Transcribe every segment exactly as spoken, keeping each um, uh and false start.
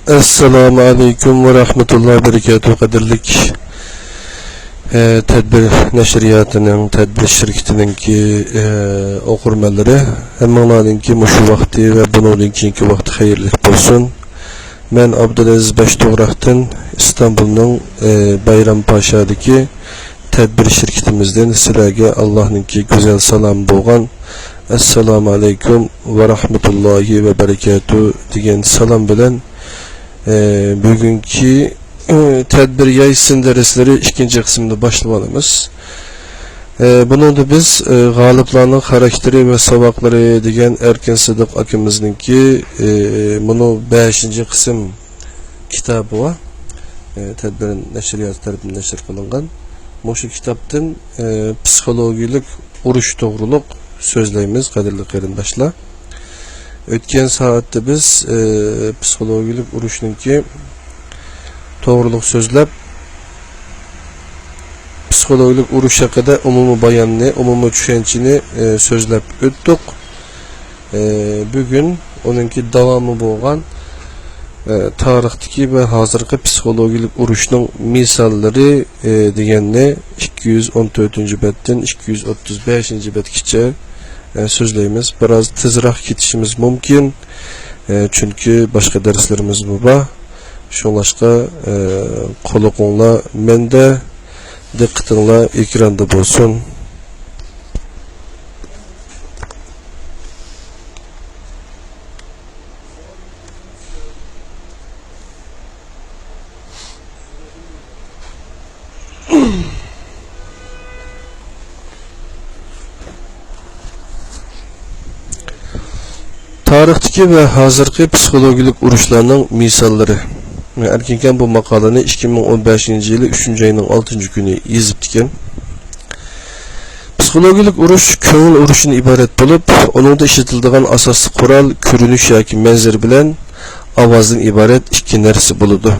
ئەسسالامۇ ئەلەيكۇم ۋە رەھمەتۇللاھى ۋە بەرىكاتۇھ. قەدىرلىك، ئە، تەدبىر نەشرىياتىنىڭ، تەدبىر شىركىتىنىڭكى، ئە، ئوقۇرمەنلىرى، ھەممىڭلارنىڭكى مۇشۇ ۋاقتى ۋە بۇنىڭدىن كېيىنكى ۋاقتى خەيرلىك بولسۇن. مەن ئابدۇلئەزىز باشتوغراقتىن ئىستانبۇلنىڭ، ئە، بايرامپاشادىكى تەدبىر شىركىتىمىزدىن سىلەرگە ئاللاھنىڭكى گۈزەل سالامى بولغان ئەسسالامۇ ئەلەيكۇم ۋە رەھمەتۇللاھى ۋە بەرىكاتۇھ دېگەن سالام بىلەن، ئە، بۈگۈنكى، ئە، تەدبىر يايسىن دەرسلىرى ئىككىنچى قىسمىنى باشلىۋالىمىز. ئە، بۇنىڭدا بىز، ئە، غالىپلارنىڭ خاراكتېرى ۋە ساۋاقلىرى دېگەن ئەركىن سىدىق ئاكىمىزنىڭكى، ئە، مۇنۇ بەشىنچى قىسىم كىتابى بار. ئە، تەدبىر نەشرىياتى تەرىپىدىن نەشر قىلىنغان. مۇشۇ كىتابتىن، ئە، پسىخولوگىيەلىك ئۇرۇش توغرۇلۇق سۆزلەيمىز، قەدىرلىك قېرىنداشلار. ئۆتكەن سائەتتە بىز، ئە، پسىخولوگىيەلىك ئۇرۇشنىڭكى توغرۇلۇق سۆزلەپ، پسىخولوگىيەلىك ئۇرۇش ھەققىدە ئومۇمىي باياننى، ئومۇمىي چۈشەنچىنى، ئە، سۆزلەپ ئۆتتۇق. ئە، بۈگۈن ئۇنىڭكى داۋامى بولغان، ئە، تارىختىكى ۋە ھازىرقى پسىخولوگىيەلىك ئۇرۇشنىڭ مىساللىرى، ئە، دېگەننى ئىككى يۈز ئون تۆتىنچى بەتتىن ئىككى يۈز ئوتتۇز بەشىنچى بەتكىچە، ئە، سۆزلەيمىز. بىراز تېزراق كېتىشىمىز مۇمكىن، ئە، چۈنكى باشقا دەرسلىرىمىزمۇ بار. شۇڭلاشقا، ئە، قۇلىقىڭلار مەندە، دىققىتىڭلار ئېكراندا بولسۇن. تارىختىكى ۋە ھازىرقى پسىخولوگىيەلىك ئۇرۇشلارنىڭ مىساللىرى. مەن ئەركىنكەن بۇ ماقالىنى ئىككى مىڭ ئون بەشىنچى يىلى ئۈچىنچى ئاينىڭ ئالتىنچى كۈنى يېزىپتىكەن. پسىخولوگىيەلىك ئۇرۇش كۆڭۈل ئۇرۇشىدىن ئىبارەت بولۇپ، ئۇنىڭدا ئىشلىتىلىدىغان ئاساسلىق قورال كۆرۈنۈش ياكى مەنزىرە بىلەن ئاۋازدىن ئىبارەت ئىككى نەرسە بولىدۇ.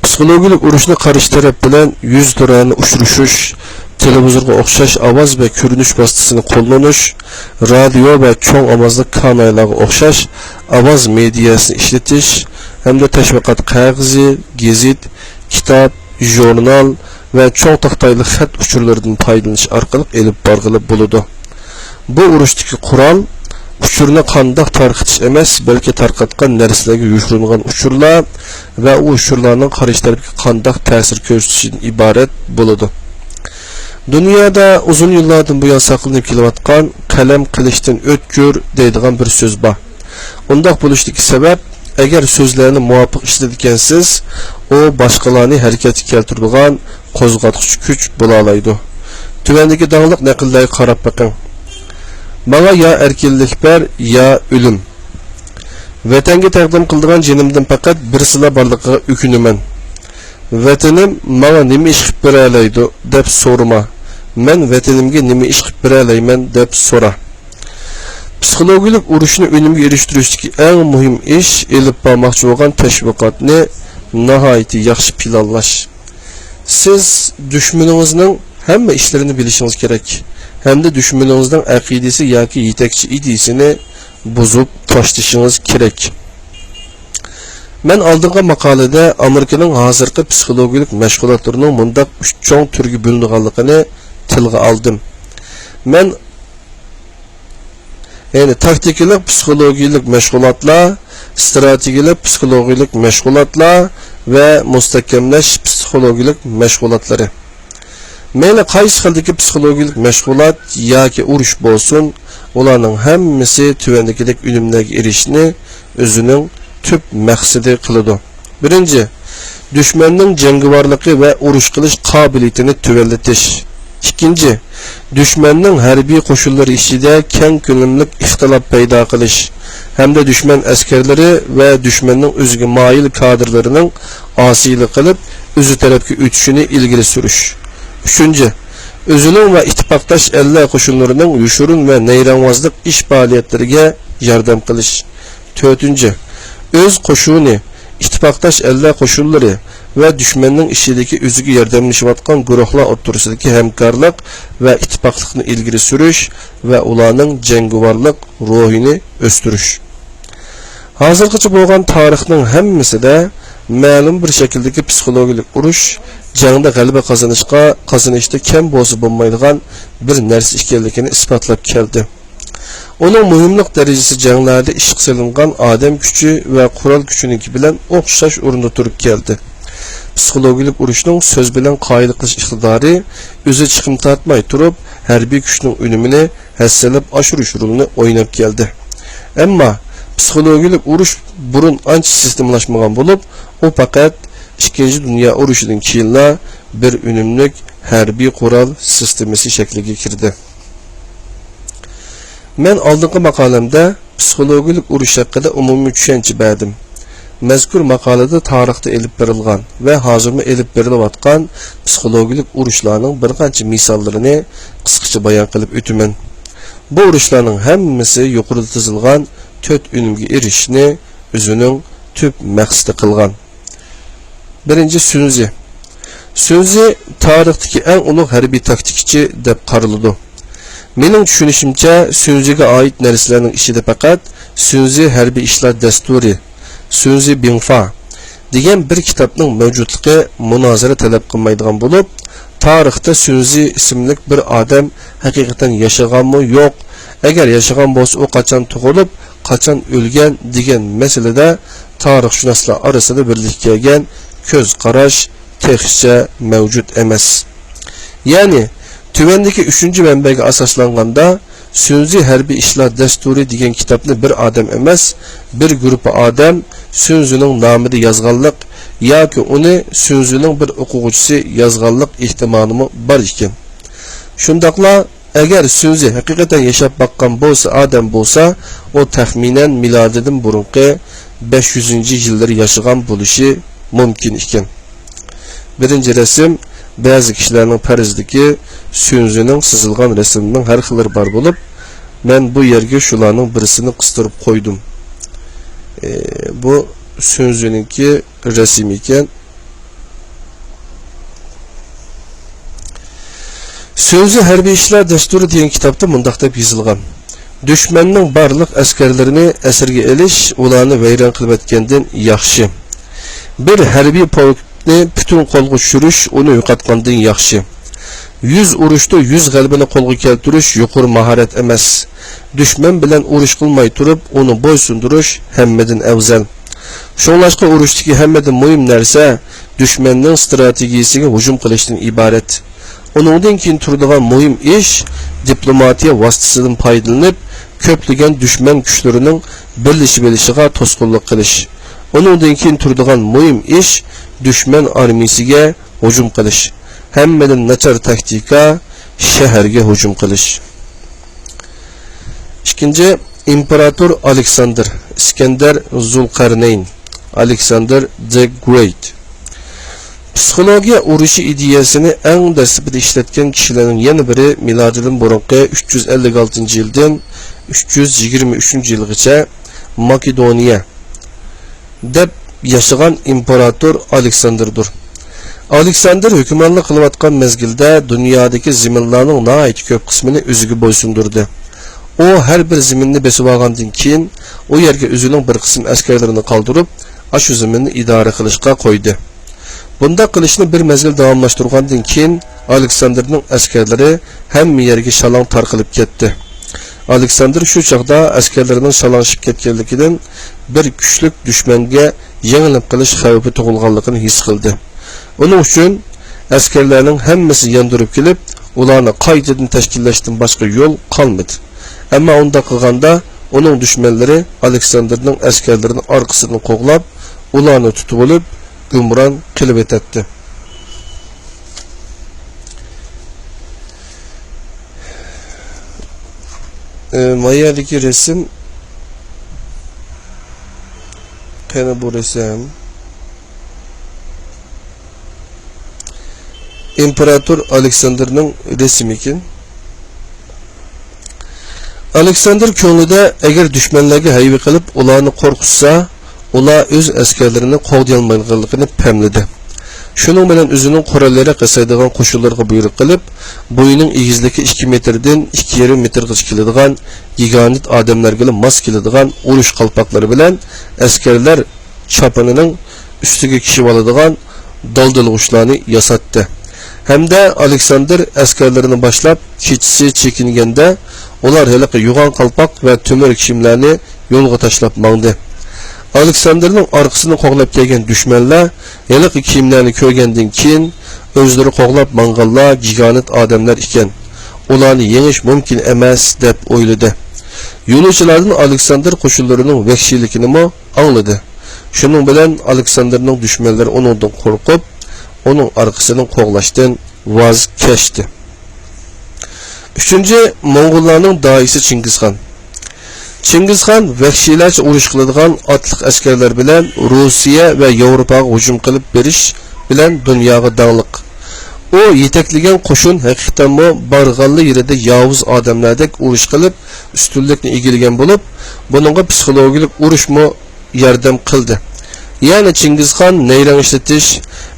پسىخولوگىيەلىك ئۇرۇشنى قارشى تەرەپ بىلەن يۈزتۇرانە ئۇچرىشىش، تېلېۋىزورغا ئوخشاش ئاۋاز ۋە كۆرۈنۈش ۋاسىتىسىنى قوللىنىش، رادىيو ۋە چوڭ ئاۋازلىق كانايلارغا ئوخشاش ئاۋاز مېدىيەسىنى ئىشلىتىش ھەمدە تەشۋىقات قەغىزى، گېزىت، كىتاب، ژۇرنال ۋە چوڭ تاختايلىق خەت ئۇچۇرلىرىدىن پايدىلىنىش ئارقىلىق ئېلىپ بارغىلى بولىدۇ. بۇ ئۇرۇشتىكى قورال ئۇچۇرنى قانداق تارقىتىش ئەمەس، بەلكى تارقاتقان نەرسىلەرگە يوشۇرۇنغان ئۇچۇرلار ۋە ئۇ ئۇچۇرلارنىڭ قارشى تەرەپكە قانداق تەسىر كۆرسىتىشىدىن ئىبارەت بولىدۇ. دۇنيادا ئۇزۇن يىللاردىن بۇيان ساقلىنىپ كېلىۋاتقان «قەلەم قىلىچتىن ئۆتكۈر» دەيدىغان بىر سۆز بار. ئۇنداق بولۇشتىكى سەۋەب، ئەگەر سۆزلەرنى مۇۋاپىق ئىشلىتىدىكەنسىز، ئۇ باشقىلارنى ھەرىكەتكە كەلتۈرىدىغان قوزغاتقۇچ كۈچ بولالايدۇ. تۆۋەندىكى داڭلىق نەقىللەرگە قاراپ بېقىڭ. «ماڭا يا ئەركىنلىك بەر، يا ئۆلۈم. ۋەتەنگە تەقدىم قىلىدىغان جېنىمدىن پەقەت بىرسىلا بارلىقىغا ئۆكۈنىمەن. ۋەتىنىم ماڭا نېمە ئىش قىلىپ بېرەلەيدۇ دەپ سورىما. مەن ۋەتىنىمگە نېمە ئىش قىلىپ بېرەلەيمەن دەپ سورا.» پسىخولوگىيەلىك ئۇرۇشنى ئۈنۈمگە ئېرىشتۈرۈشتىكى ئەڭ مۇھىم ئىش ئېلىپ بارماقچى بولغان تەشۋىقاتنى ناھايىتى ياخشى پىلانلاش. سىز دۈشمىنىڭىزنىڭ ھەممە ئىشلىرىنى بىلىشىڭىز كېرەك ھەمدە دۈشمىنىڭىزنىڭ ئەقىدىسى ياكى يېتەكچى ئىدىيىسىنى بۇزۇپ تاشلىشىڭىز كېرەك. مەن ئالدىنقى ماقالىدە ئامېرىكىنىڭ ھازىرقى پسىخولوگىيەلىك مەشغۇلاتلىرىنىڭ مۇنداق ئۈچ چوڭ تۈرگە بۆلۈنىدىغانلىقىنى تىلغا ئالدىم. مەن، يەنى تاكتىكىلىق پسىخولوگىيەلىك مەشغۇلاتلار، ئىستراتېگىيەلىك پسىخولوگىيەلىك مەشغۇلاتلار ۋە مۇستەھكەملەش پسىخولوگىيەلىك مەشغۇلاتلىرى. مەيلى قايسى خىلدىكى پسىخولوگىيەلىك مەشغۇلات ياكى ئۇرۇش بولسۇن، ئۇلارنىڭ ھەممىسى تۆۋەندىكىدەك ئۈنۈملەرگە ئېرىشىشنى ئۆزىنىڭ تۈپ مەقسىتى قىلىدۇ. بىرىنچى، دۈشمەننىڭ جەڭگىۋارلىقى ۋە ئۇرۇش قىلىش قابىلىيىتىنى تۆۋەنلىتىش. ئىككىنچى، دۈشمەننىڭ ھەربىي قوشۇنلىرى ئىچىدە كەڭ كۆلەملىك ئىختىلاپ پەيدا قىلىش ھەمدە دۈشمەن ئەسكەرلىرى ۋە دۈشمەننىڭ ئۆزىگە مايىل كادىرلىرىنىڭ ئاسىيلىق قىلىپ، ئۆزى تەرەپكە ئۆتۈشىنى ئىلگىرى سۈرۈش. ئۈچىنچى، ئۆزىنىڭ ۋە ئىتتىپاقداش ئەللەر قوشۇنلىرىنىڭ يوشۇرۇن ۋە نەيرەڭۋازلىق ئىش پائالىيەتلىرىگە ياردەم قىلىش. تۆتىنچى، ئۆز قوشۇنى، ئىتتىپاقداش ئەللەر قوشۇنلىرى ۋە دۈشمەننىڭ ئىچىدىكى ئۆزىگە ياردەملىشىۋاتقان گۇرۇھلار ئوتتۇرىسىدىكى ھەمكارلىق ۋە ئىتتىپاقلىقنى ئىلگىرى سۈرۈش ۋە ئۇلارنىڭ جەڭگىۋارلىق روھىنى ئۆستۈرۈش. ھازىرغىچە بولغان تارىخنىڭ ھەممىسىدە مەلۇم بىر شەكىلدىكى پسىخولوگىيىلىك ئۇرۇش جەڭدە غەلىبە قازىنىشقا، قازىنىشتا كەم بولسا بولمايدىغان بىر نەرسە ئىكەنلىكىنى ئىسپاتلاپ كەلدى. ئۇنىڭ مۇھىملىق دەرىجىسى جەڭلەردە ئىشقا سېلىنغان ئادەم كۈچى ۋە قورال كۈچىنىڭكى بىلەن ئوخشاش ئورۇندا تۇرۇپ كەلدى. پسىخولوگىيىلىك ئۇرۇشنىڭ سۆز بىلەن قايىل قىلىش ئىقتىدارى ئۆزى چىقىم تارتماي تۇرۇپ، ھەربىي كۈچنىڭ ئۈنۈمىنى ھەسسىلەپ ئاشۇرۇش رولىنى ئويناپ كەلدى. ئەمما پسىخولوگىيىلىك ئۇرۇش بۇرۇن ئانچە سىستېمىلاشمىغان بولۇپ، ئۇ پەقەت ئىككىنچى دۇنيا ئۇرۇشىدىن كېيىنلا بىر ئۈنۈملۈك ھەربىي قورال سىستېمىسى شەكلىگە كىردى. مەن ئالدىنقى ماقالەمدە پسىخولوگىيىلىك ئۇرۇش ھەققىدە ئومۇمىي چۈشەنچە بەردىم. مەزكۇر ماقالىدە تارىختا ئېلىپ بېرىلغان ۋە ھازىرمۇ ئېلىپ بېرىلىۋاتقان پسىخولوگىيىلىك ئۇرۇشلارنىڭ بىر قانچە مىساللىرىنى قىسقىچە بايان قىلىپ ئۆتىمەن. بۇ ئۇرۇشلارنىڭ ھەممىسى يۇقىرىدا تىزىلغان تۆت ئۈنۈمگە ئېرىشىشنى ئۆزىنىڭ تۈپ مەقسىتى قىلغان. بىرىنچى، سۈنزى. سۈنزى تارىختىكى ئەڭ ئۇلۇغ ھەربىي تاكتىكىچى دەپ قارىلىدۇ. مېنىڭ چۈشىنىشىمچە، سۈنزىگە ئائىت نەرسىلەرنىڭ ئىچىدە پەقەت سۈنزى ھەربىي ئىشلار دەستۇرى، سۈنزى بىڭفا دېگەن بىر كىتابنىڭ مەۋجۇتلۇقى مۇنازىرە تەلەپ قىلمايدىغان بولۇپ، تارىختا سۈنزى ئىسىملىك بىر ئادەم ھەقىقەتەن ياشىغانمۇ يوق، ئەگەر ياشىغان بولسا، ئۇ قاچان تۇغۇلۇپ، قاچان ئۆلگەن دېگەن مەسىلىدە تارىخشۇناسلار ئارىسىدا بىرلىككە كەلگەن كۆز قاراش تېخىچە مەۋجۇت ئەمەس. يەنى، تۆۋەندىكى ئۈچىنچى مەنبەگە ئاساسلانغاندا، سۈنزى ھەربىي ئىشلار دەستۇرى دېگەن كىتابنى بىر ئادەم ئەمەس، بىر گۇرۇپپا ئادەم سۈنزىنىڭ نامىدا يازغانلىق ياكى ئۇنى سۈنزىنىڭ بىر ئوقۇغۇچىسى يازغانلىق ئېھتىمالىمۇ بار ئىكەن. شۇنداقلا، ئەگەر سۈنزى ھەقىقەتەن ياشاپ باققان بولسا، ئادەم بولسا، ئۇ تەخمىنەن مىلادىدىن بۇرۇنقى بەش يۈزىنچى يىللىرى ياشىغان بولۇشى مۇمكىن ئىكەن. بىرىنچى رەسىم، بەزى كىشىلەرنىڭ پەرىزىدىكى سۈنزىنىڭ سىزىلغان رەسىمىنىڭ ھەر خىللىرى بار بولۇپ، مەن بۇ يەرگە شۇلارنىڭ بىرسىنى قىستۇرۇپ قويدۇم. ئى، بۇ سۈنزىنىڭكى رەسىمى ئىكەن. سۈنزى ھەربىي ئىشلار دەستۇرى دېگەن كىتابتا مۇنداق دەپ يېزىلغان: دۈشمەننىڭ بارلىق ئەسكەرلىرىنى ئەسىرگە ئېلىش، ئۇلارنى ۋەيران قىلىۋەتكەندىن ياخشى. بىر ھەربىي پولكنى پۈتۈن قولغا چۈشۈرۈش، ئۇنى يوقاتقاندىن ياخشى. يۈز ئۇرۇشتا يۈز غەلىبىنى قولغا كەلتۈرۈش يۇقىرى ماھارەت ئەمەس. دۈشمەن بىلەن ئۇرۇش قىلماي تۇرۇپ، ئۇنى بويسۇندۇرۇش ھەممىدىن ئەۋزەل. شۇڭلاشقا ئۇرۇشتىكى ھەممىدىن مۇھىم نەرسە دۈشمەننىڭ ئىستراتېگىيىسىگە ھۇجۇم قىلىشتىن ئىبارەت. ئۇنىڭدىن كېيىن تۇرىدىغان مۇھىم ئىش دىپلوماتىيە ۋاسىتىسىدىن پايدىلىنىپ، كۆپلىگەن دۈشمەن كۈچلىرىنىڭ بىرلىشىۋېلىشىغا توسقۇنلۇق قىلىش. ئۇنىڭدىن كېيىن تۇرىدىغان مۇھىم ئىش دۈشمەن ئارمىيىسىگە ھۇجۇم قىلىش. ھەممىدىن ناچار تاكتىكا شەھەرگە ھۇجۇم قىلىش. ئىككىنچى، ئىمپېراتور ئالېكساندىر، ئىسكەندەر زۇلقەرنەين، ئالېكساندىر the Great. پسىخولوگىيە ئۇرۇشى ئىدىيەسىنى ئەڭ دەسلىپىدە ئىشلەتكەن كىشىلەرنىڭ يەنە بىرى مىلادىدىن بۇرۇنقى ئۈچ يۈز ئەللىك ئالتىنچى يىلدىن ئۈچ يۈز يىگىرمە ئۈچىنچى يىلغىچە ماكېدونىيە دەپ ياشىغان ئىمپېراتور ئالېكساندىردۇر. ئالېكساندىر ھۆكۈمرانلىق قىلىۋاتقان مەزگىلدە دۇنيادىكى زېمىنلارنىڭ ناھايىتى كۆپ قىسمىنى ئۆزىگە بويسۇندۇردى. ئۇ ھەر بىر زېمىننى بېسىۋالغاندىن كېيىن، ئۇ يەرگە ئۆزىنىڭ بىر قىسىم ئەسكەرلىرىنى قالدۇرۇپ، ئاشۇ زېمىننى ئىدارە قىلىشقا قويدى. بۇنداق قىلىشنى بىر مەزگىل داۋاملاشتۇرغاندىن كېيىن، ئالېكساندىرنىڭ ئەسكەرلىرى ھەممە يەرگە شالاڭ تارقىلىپ كەتتى. ئالېكساندىر شۇ چاغدا ئەسكەرلىرىنىڭ شالاڭشىپ كەتكەنلىكىدىن بىر كۈچلۈك دۈشمەنگە يېڭىلىپ قېلىش خەۋپى تۇغۇلغانلىقىنى ھېس قىلدى. ئۇنىڭ ئۈچۈن ئەسكەرلەرنىڭ ھەممىسى ياندۇرۇپ كېلىپ، ئۇلارنى قايتىدىن تەشكىللەشتىن باشقا يول قالمىدى. ئەمما ئۇنداق قىلغاندا، ئۇنىڭ دۈشمەنلىرى ئالېكساندىرنىڭ ئەسكەرلىرىنى ئارقىسىدىن قوغلاپ، ئۇلارنى تۇتۇۋېلىپ، گۇمران قىلىۋېتەتتى. ئى، ما يەردىكى رەسىم، قېنى بۇ رەسىم؟ ئىمپېراتور ئالېكساندىرنىڭ رەسىمىكەن. ئالېكساندىر كۆڭلىدە، ئەگەر دۈشمەنلەرگە ھەيۋە قىلىپ، ئۇلارنى قورقۇتسا، ئۇلار ئۆز ئەسكەرلىرىنى قوغدىيالمايدىغانلىقىنى پەملىدى. شۇنىڭ بىلەن ئۆزىنىڭ قورال-ياراغ ياسايدىغان قوشۇنلىرىغا بۇيرۇق قىلىپ، بويىنىڭ ئېگىزلىكى ئىككى مېتىردىن ئىككى يېرىم مېتىرغىچە كېلىدىغان گىگانت ئادەملەرگىلا ماس كېلىدىغان ئۇرۇش قالپاقلىرى بىلەن ئەسكەرلەر چاپىنىنىڭ ئۈستىگە كىيىۋالىدىغان دالدىلىغۇچلارنى ياساتتى. ھەمدە ئالېكساندىر ئەسكەرلىرىنى باشلاپ، كېچىسى چېكىنگەندە، ئۇلار ھېلىقى يوغان قالپاق ۋە تۆمۈر كىيىملەرنى يولغا تاشلاپ ماڭدى. ئالېكساندىرنىڭ ئارقىسىدىن قوغلاپ كەلگەن دۈشمەنلەر ھېلىقى كىيىملەرنى كۆرگەندىن كېيىن، ئۆزلىرى قوغلاپ ماڭغانلار گىگانت ئادەملەر ئىكەن، ئۇلارنى يېڭىش مۇمكىن ئەمەس، دەپ ئويلىدى. يولۇچىلاردىن ئالېكساندىر قوشۇنلىرىنىڭ ۋەھشىيلىكىنىمۇ ئاڭلىدى. شۇنىڭ بىلەن ئالېكساندىرنىڭ دۈشمەنلىرى ئۇنىڭدىن قورقۇپ، ئۇنىڭ ئارقىسىدىن قوغلاشتىن ۋاز كەچتى. ئۈچىنچى، موڭغۇللارنىڭ داھىيسى چىڭگىزخان. چىڭگىزخان ۋەھشىيلەرچە ئۇرۇش قىلىدىغان ئاتلىق ئەسكەرلەر بىلەن روسىيە ۋە ياۋروپاغا ھۇجۇم قىلىپ بېرىش بىلەن دۇنياغا داڭلىق. ئۇ يېتەكلىگەن قوشۇن ھەقىقەتەنمۇ بارغانلا يېرىدە ياۋۇز ئادەملەردەك ئۇرۇش قىلىپ، ئۈستۈنلۈكنى ئىگىلىگەن بولۇپ، بۇنىڭغا پسىخولوگىيەلىك ئۇرۇشمۇ ياردەم قىلدى. يەنى چىڭگىزخان نەيرەڭ ئىشلىتىش،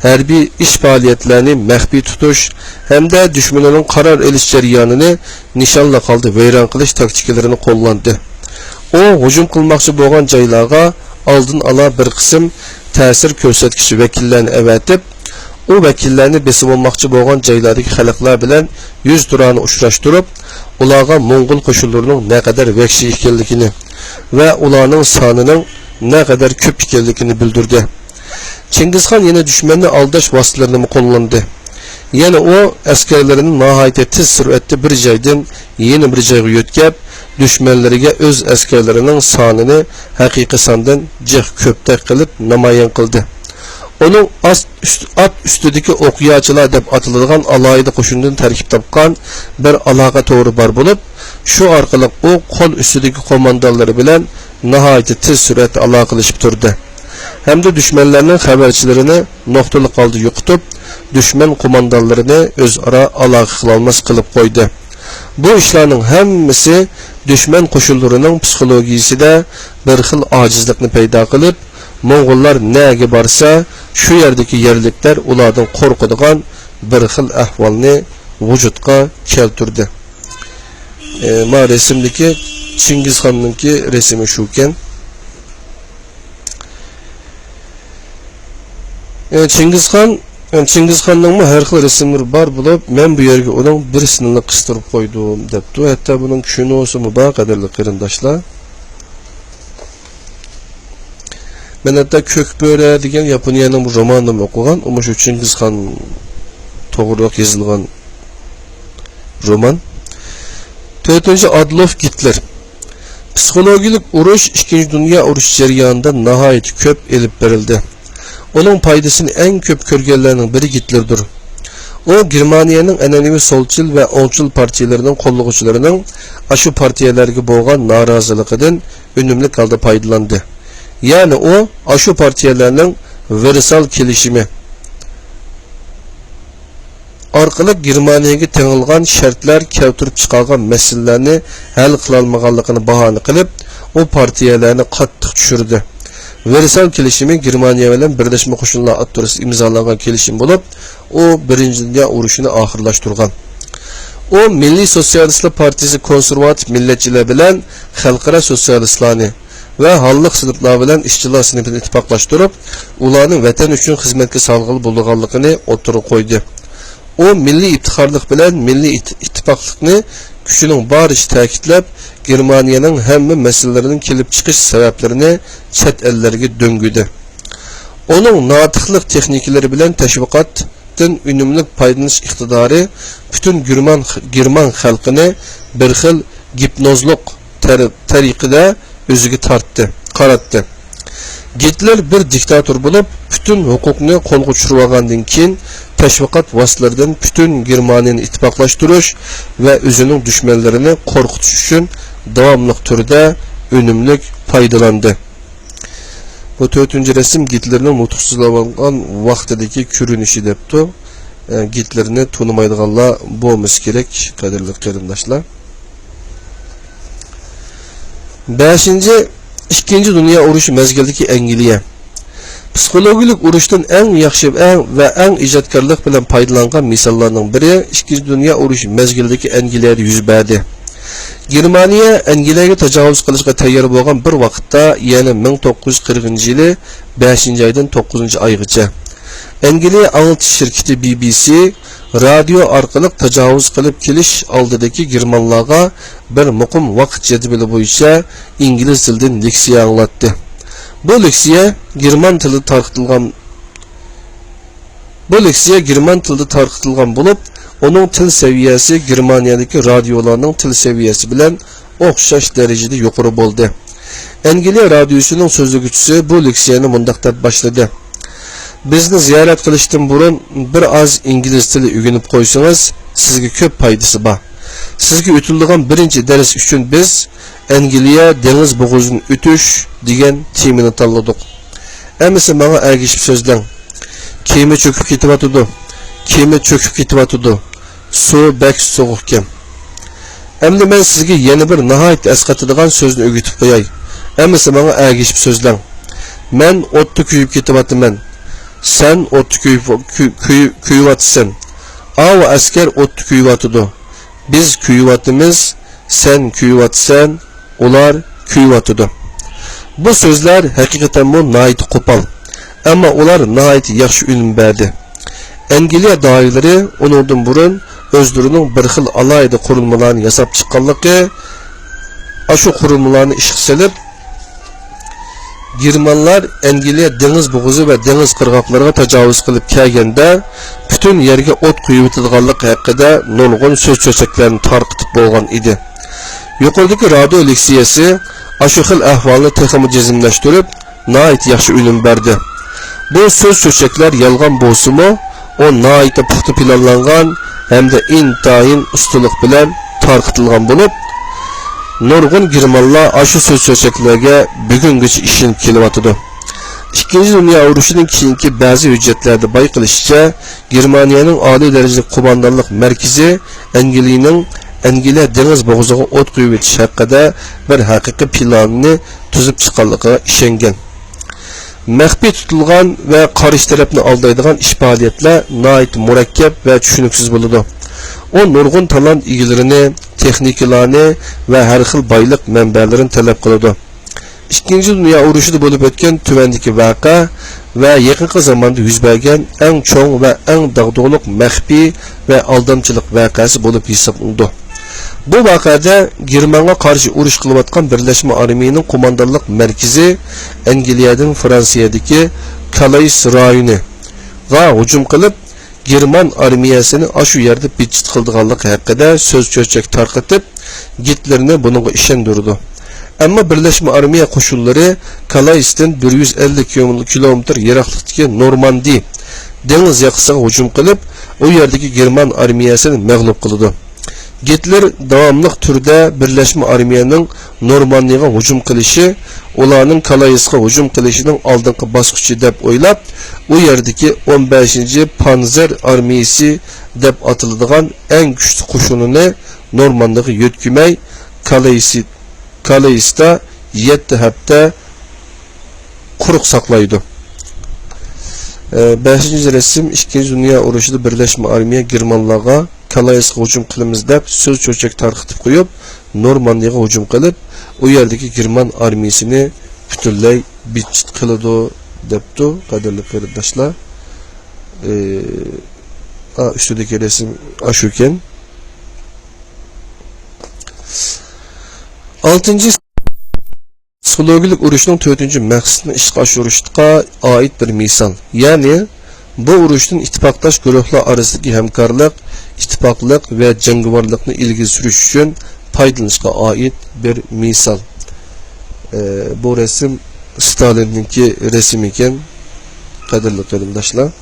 ھەربىي ئىش پائالىيەتلەرنى مەخپىي تۇتۇش ھەمدە دۈشمىنىنىڭ قارار ئېلىش جەريانىنى نىشانلىق ھالدا ۋەيران قىلىش تاكتىكىلىرىنى قوللاندى. ئۇ ھۇجۇم قىلماقچى بولغان جايلارغا ئالدىن ئالا بىر قىسىم تەسىر كۆرسەتكۈچى ۋەكىللەرنى ئەۋەتىپ، ئۇ ۋەكىللەرنى بېسىۋالماقچى بولغان جايلاردىكى خەلقلەر بىلەن يۈزتۇرانە ئۇچراشتۇرۇپ، ئۇلارغا موڭغۇل قوشۇنلىرىنىڭ نەقەدەر ۋەھشىي ئىكەنلىكىنى ۋە ئۇلارنىڭ سانىنىڭ نەقەدەر كۆپ ئىكەنلىكىنى بىلدۈردى. چىڭگىزخان يەنە دۈشمەننى ئالداش ۋاسىتىلىرىنىمۇ قوللاندى. يەنە ئۇ ئەسكەرلىرىنى ناھايىتى تېز سۈرئەتتە بىر جايدىن يەنە بىر جايغا يۆتكەپ، دۈشمەنلىرىگە ئۆز ئەسكەرلىرىنىڭ سانىنى ھەقىقىي ساندىن جىق كۆپتەك قىلىپ نامايان قىلدى. ئۇنىڭ ئاس-، ئۈست-، ئات ئۈستىدىكى ئوقياچىلار دەپ ئاتىلىدىغان ئالاھىدە قوشۇندىن تەركىب تاپقان بىر ئالاقە تورى بار بولۇپ، شۇ ئارقىلىق ئۇ قول ئۈستىدىكى قوماندانلىرى بىلەن ناھايىتى تېز سۈرئەتتە ئالاقىلىشىپ تۇردى. ھەمدە دۈشمەنلەرنىڭ خەۋەرچىلىرىنى نۇقتىلىق ھالدا يوقىتىپ، دۈشمەن قوماندانلىرىنى ئۆزئارا ئالاقە قىلالماس قىلىپ قويدى. بۇ ئىشلارنىڭ ھەممىسى دۈشمەن قوشۇنلىرىنىڭ پسىخولوگىيىسىدە بىر خىل ئاجىزلىقنى پەيدا قىلىپ، موڭغۇللار نەگە بارسا، شۇ يەردىكى يەرلىكلەر ئۇلاردىن قورقىدىغان بىر خىل ئەھۋالنى ۋۇجۇدقا كەلتۈردى. ئە، ما رەسىمدىكى چىڭگىزخاننىڭكى رەسىمى شۇكەن. ئە، چىڭگىزخان، ئە، چىڭگىزخاننىڭمۇ ھەر خىل رەسىملىرى بار بولۇپ، مەن بۇ يەرگە ئۇنىڭ بىرسىنىلا قىستۇرۇپ قويدۇم، دەپتۇ. ھەتتا بۇنىڭ كىنوسىمۇ بار، قەدىرلىك قېرىنداشلار. مەن ھەتتا كۆك بۆرە دېگەن ياپونىيەنىڭ بىر رومانىنىمۇ ئوقۇغان، ئۇمۇ شۇ چىڭگىزخان توغرىلىق يېزىلغان رومان. تۆتىنچى، ئادلوف گىتلېر. پسىخولوگىيەلىك ئۇرۇش ئىككىنچى دۇنيا ئۇرۇشى جەريانىدا ناھايىتى كۆپ ئېلىپ بېرىلدى. ئۇنىڭ پايدىسىنى ئەڭ كۆپ كۆرگەنلەرنىڭ بىرى گىتلېردۇر. ئۇ گېرمانىيەنىڭ ئەنئەنىۋى سولچىل ۋە ئوڭچىل پارتىيىلىرىنىڭ قوللىغۇچىلىرىنىڭ ئاشۇ پارتىيىلەرگە بولغان نارازىلىقىدىن ئۈنۈملۈك ھالدا پايدىلاندى. يەنى ئۇ ئاشۇ پارتىيىلەرنىڭ ۋېرسال كېلىشىمى ئارقىلىق گېرمانىيەگە تېڭىلغان شەرتلەر كەلتۈرۈپ چىقارغان مەسىلىلەرنى ھەل قىلالمىغانلىقىنى باھانە قىلىپ، ئۇ پارتىيەلەرنى قاتتىق چۈشۈردى. ۋېرسال كېلىشىمى گېرمانىيە بىلەن بىرلەشمە قوشۇنلار ئوتتۇرىسىدا ئىمزالانغان كېلىشىم بولۇپ، ئۇ بىرىنچى دۇنيا ئۇرۇشىنى ئاخىرلاشتۇرغان. ئۇ مىللىي سوتسىيالىستلار پارتىيىسى كونسېرۋاتىپ مىللەتچىلەر بىلەن خەلقئارا سوتسىيالىستلارنى ۋە ھاللىق سىنىپلار بىلەن ئىشچىلار سىنىپىنى ئىتتىپاقلاشتۇرۇپ، ئۇلارنى ۋەتەن ئۈچۈن خىزمەتكە سالغىلى بولىدىغانلىقىنى ئوتتۇرىغا قويدى. ئۇ مىللىي ئىپتىخارلىق بىلەن مىللىي ئىت-، ئىتتىپاقلىقنى كۈچىنىڭ بارىچە تەكىتلەپ، گېرمانىيەنىڭ ھەممە مەسىلىلىرىنىڭ كېلىپ چىقىش سەۋەبلىرىنى چەت ئەللەرگە دۆڭگىدى. ئۇنىڭ ناتىقلىق تېخنىكىلىرى بىلەن تەشۋىقاتتىن ئۈنۈملۈك پايدىلىنىش ئىقتىدارى پۈتۈن گېرمان، گېرمان خەلقىنى بىر خىل گىپنوزلۇق تەر-، تەرىقىدە ئۆزىگە تارتتى، قاراتتى. گىتلېر بىر دىكتاتور بولۇپ، پۈتۈن ھوقۇقنى قولغا چۈشۈرۈۋالغاندىن كېيىن، تەشۋىقات ۋاسىتىلىرىدىن پۈتۈن گېرمانىيەنى ئىتتىپاقلاشتۇرۇش ۋە ئۆزىنىڭ دۈشمەنلىرىنى قورقۇتۇش ئۈچۈن داۋاملىق تۈردە ئۈنۈملۈك پايدىلاندى. بۇ تۆتىنچى رەسىم گىتلېرنىڭ نۇتۇق سۆزلەۋاتقان ۋاقتىدىكى كۆرۈنۈشى دەپتۇ. ئە، گىتلېرنى تونۇمايدىغانلار بولمىسا كېرەك، قەدىرلىك قېرىنداشلار. بەشىنچى، ئىككىنچى دۇنيا ئۇرۇشى مەزگىلىدىكى ئەنگلىيە. پسىخولوگىيەلىك ئۇرۇشتىن ئەڭ ياخشى، ئەڭ ۋە ئەڭ ئىجادكارلىق بىلەن پايدىلانغان مىساللارنىڭ بىرى ئىككىنچى دۇنيا ئۇرۇشى مەزگىلىدىكى ئەنگلىيەدە يۈز بەردى. گېرمانىيە ئەنگلىيەگە تاجاۋۇز قىلىشقا تەييار بولغان بىر ۋاقىتتا، يەنى مىڭ توققۇز يۈز قىرىقىنچى يىلى بەشىنچى ئايدىن توققۇزىنچى ئايغىچە، ئەنگلىيە ئاڭلىتىش شىركىتى بى بى سى رادىيو ئارقىلىق تاجاۋۇز قىلىپ كېلىش ئالدىدىكى گېرمانلارغا بىر مۇقىم ۋاقىت جەدۋىلى بويىچە ئىنگلىز تىلىدىن لېكسىيە ئاڭلاتتى. بۇ لېكسىيە گېرمان تىلىدا تارقىتىلغان، بۇ لېكسىيە گېرمان تىلىدا تارقىتىلغان بولۇپ، ئۇنىڭ تىل سەۋىيەسى گېرمانىيەدىكى رادىيولارنىڭ تىل سەۋىيەسى بىلەن ئوخشاش دەرىجىدە يۇقىرى بولدى. ئەنگلىيە رادىيوسىنىڭ سۆزلىگۈچىسى بۇ لېكسىيەنى مۇنداق دەپ باشلىدى: بىزنى زىيارەت قىلىشتىن بۇرۇن بىر ئاز ئىنگلىز تىلى ئۆگىنىپ قويسىڭىز، سىزگە كۆپ پايدىسى بار. سىزگە ئۆتۈلىدىغان بىرىنچى دەرس ئۈچۈن بىز ئەنگلىيە دېڭىز بوغۇزىدىن ئۆتۈش دېگەن تېمىنى تاللىدۇق. ئەمىسە ماڭا ئەگىشىپ سۆزلەڭ. كېمە چۆكۈپ كېتىۋاتىدۇ. كېمە چۆكۈپ كېتىۋاتىدۇ. سۇ بەك سوغۇقكەن. ئەمدى مەن سىزگە يەنە بىر ناھايىتى ئەسقاتىدىغان سۆزنى ئۆگىتىپ قوياي. ئەمىسە ماڭا ئەگىشىپ سۆزلەڭ. مەن ئوتتا كۆيۈپ كېتىۋاتىمەن. سەن ئوتتا كۆيۈپ، كۆ-، كۆيۈ-، كۆيۈۋاتىسەن. ئاۋۇ ئەسكەر ئوتتا كۆيۈۋاتىدۇ. بىز كۆيۈۋاتىمىز، سەن كۆيۈۋاتىسەن، ئۇلار كۆيۈۋاتىدۇ. بۇ سۆزلەر ھەقىقەتەنمۇ ناھايىتى قوپال. ئەمما ئۇلار ناھايىتى ياخشى ئۈنۈم بەردى. ئەنگلىيە داھىيلىرى ئۇنىڭدىن بۇرۇن ئۆزلىرىنىڭ بىر خىل ئالاھىدە قۇرۇلمىلارنى ياساپ چىققانلىقى، ئاشۇ قۇرۇلمىلارنى ئىشقا سېلىپ، گېرمانلار ئەنگلىيە دېڭىز بوغۇزى ۋە دېڭىز قىرغاقلىرىغا تاجاۋۇز قىلىپ كەلگەندە، پۈتۈن يەرگە ئوت قويۇۋېتىدىغانلىقى ھەققىدە نۇرغۇن سۆز چۆچەكلەرنى تارقىتىپ بولغان ئىدى. يۇقىرىدىكى رادىيو لېكسىيەسى ئاشۇ خىل ئەھۋالنى تېخىمۇ جەزملەشتۈرۈپ، ناھايىتى ياخشى ئۈنۈم بەردى. بۇ سۆز چۆچەكلەر يالغان بولسىمۇ، ئۇ ناھايىتى پۇختا پىلانلانغان ھەمدە ئىنتايىن ئۇستىلىق بىلەن تارقىتىلغان بولۇپ، نۇرغۇن گېرمانلار ئاشۇ سۆز چۆچەكلەرگە بۈگۈنگىچە ئىشىنىپ كېلىۋاتىدۇ. ئىككىنچى دۇنيا ئۇرۇشىدىن كېيىنكى بەزى ھۆججەتلەردە بايقىلىشىچە، گېرمانىيەنىڭ ئالىي دەرىجىلىك قوماندانلىق مەركىزى ئەنگلىيەنىڭ، ئەنگلىيە دېڭىز بوغۇزىغا ئوت قويۇۋېتىش ھەققىدە بىر ھەقىقىي پىلاننى تۈزۈپ چىققانلىقىغا ئىشەنگەن. مەخپىي تۇتۇلغان ۋە قارشى تەرەپنى ئالدايدىغان ئىش پائالىيەتلەر ناھايىتى مۇرەككەپ ۋە چۈشىنىكسىز بولىدۇ. ئۇ نۇرغۇن تالانت ئىگىلىرىنى، تېخنىكىلارنى ۋە ھەر خىل بايلىق مەنبەلىرىنى تەلەپ قىلىدۇ. ئىككىنچى دۇنيا ئۇرۇشىدا بولۇپ ئۆتكەن تۆۋەندىكى ۋەقە ۋە يېقىنقى زاماندا يۈز بەرگەن ئەڭ چوڭ ۋە ئەڭ داغدۇغىلىق مەخپىي ۋە ئالدامچىلىق ۋەقەسى بولۇپ ھېسابلىنىدۇ. بۇ ۋەقەدە گېرمانغا قارشى ئۇرۇش قىلىۋاتقان بىرلەشمە ئارمىيىنىڭ قوماندانلىق مەركىزى ئەنگلىيەدىن فرانسىيەدىكى كالايس رايونىغا ھۇجۇم قىلىپ، گېرمان ئارمىيەسىنى ئاشۇ يەردە بىتچىت قىلىدىغانلىقى ھەققىدە سۆز چۆچەك تارقىتىپ، گىتلېرنى بۇنىڭغا ئىشەندۈرىدۇ. ئەمما بىرلەشمە ئارمىيە قوشۇنلىرى كالايستىن بىر يۈز ئەللىك كىلومېتىر يىراقلىقتىكى نورماندىي دېڭىز ياقىسىغا ھۇجۇم قىلىپ، ئۇ يەردىكى گېرمان ئارمىيەسىنى مەغلۇپ قىلىدۇ. گىتلېر داۋاملىق تۈردە بىرلەشمە ئارمىيەنىڭ نورماندىيغا ھۇجۇم قىلىشى ئۇلارنىڭ كالايسقا ھۇجۇم قىلىشىنىڭ ئالدىنقى باسقۇچى دەپ ئويلاپ، ئۇ يەردىكى ئون بەشىنچى پانزېر ئارمىيىسى دەپ ئاتىلىدىغان ئەڭ كۈچلۈك قوشۇنىنى نورماندىغا يۆتكىمەي، كالايسى-، كالايستا يەتتە ھەپتە قۇرۇق ساقلايدۇ. ئە، بەشىنچى رەسىم، ئىككىنچى دۇنيا ئۇرۇشىدا بىرلەشمە ئارمىيە گېرمانلارغا كالايسقا ھۇجۇم قىلىمىز دەپ سۆز چۆچەك تارقىتىپ قويۇپ، نورماندىيغا ھۇجۇم قىلىپ، ئۇ يەردىكى گېرمان ئارمىيىسىنى پۈتۈنلەي بىتچىت قىلىدۇ، دەپتۇ، قەدىرلىك قېرىنداشلار. ئى، ئا، ئۈستىدىكى رەسىم ئاشۇكەن. ئالتىنچى، پسىخولوگىيەلىك ئۇرۇشنىڭ تۆتىنچى مەقسىتىنى ئىشقا ئاشۇرۇشقا ئائىت بىر مىسال. يەنى، بۇ ئۇرۇشتىن ئىتتىپاقداش گۇرۇھلار ئارىسىدىكى ھەمكارلىق، ئىتتىپاقلىق ۋە جەڭگىۋارلىقنى ئىلگىرى سۈرۈش ئۈچۈن پايدىلىنىشقا ئائىت بىر مىسال. ئە، بۇ رەسىم ستالىننىڭكى رەسىمى ئىكەن، قەدىرلىك قېرىنداشلار.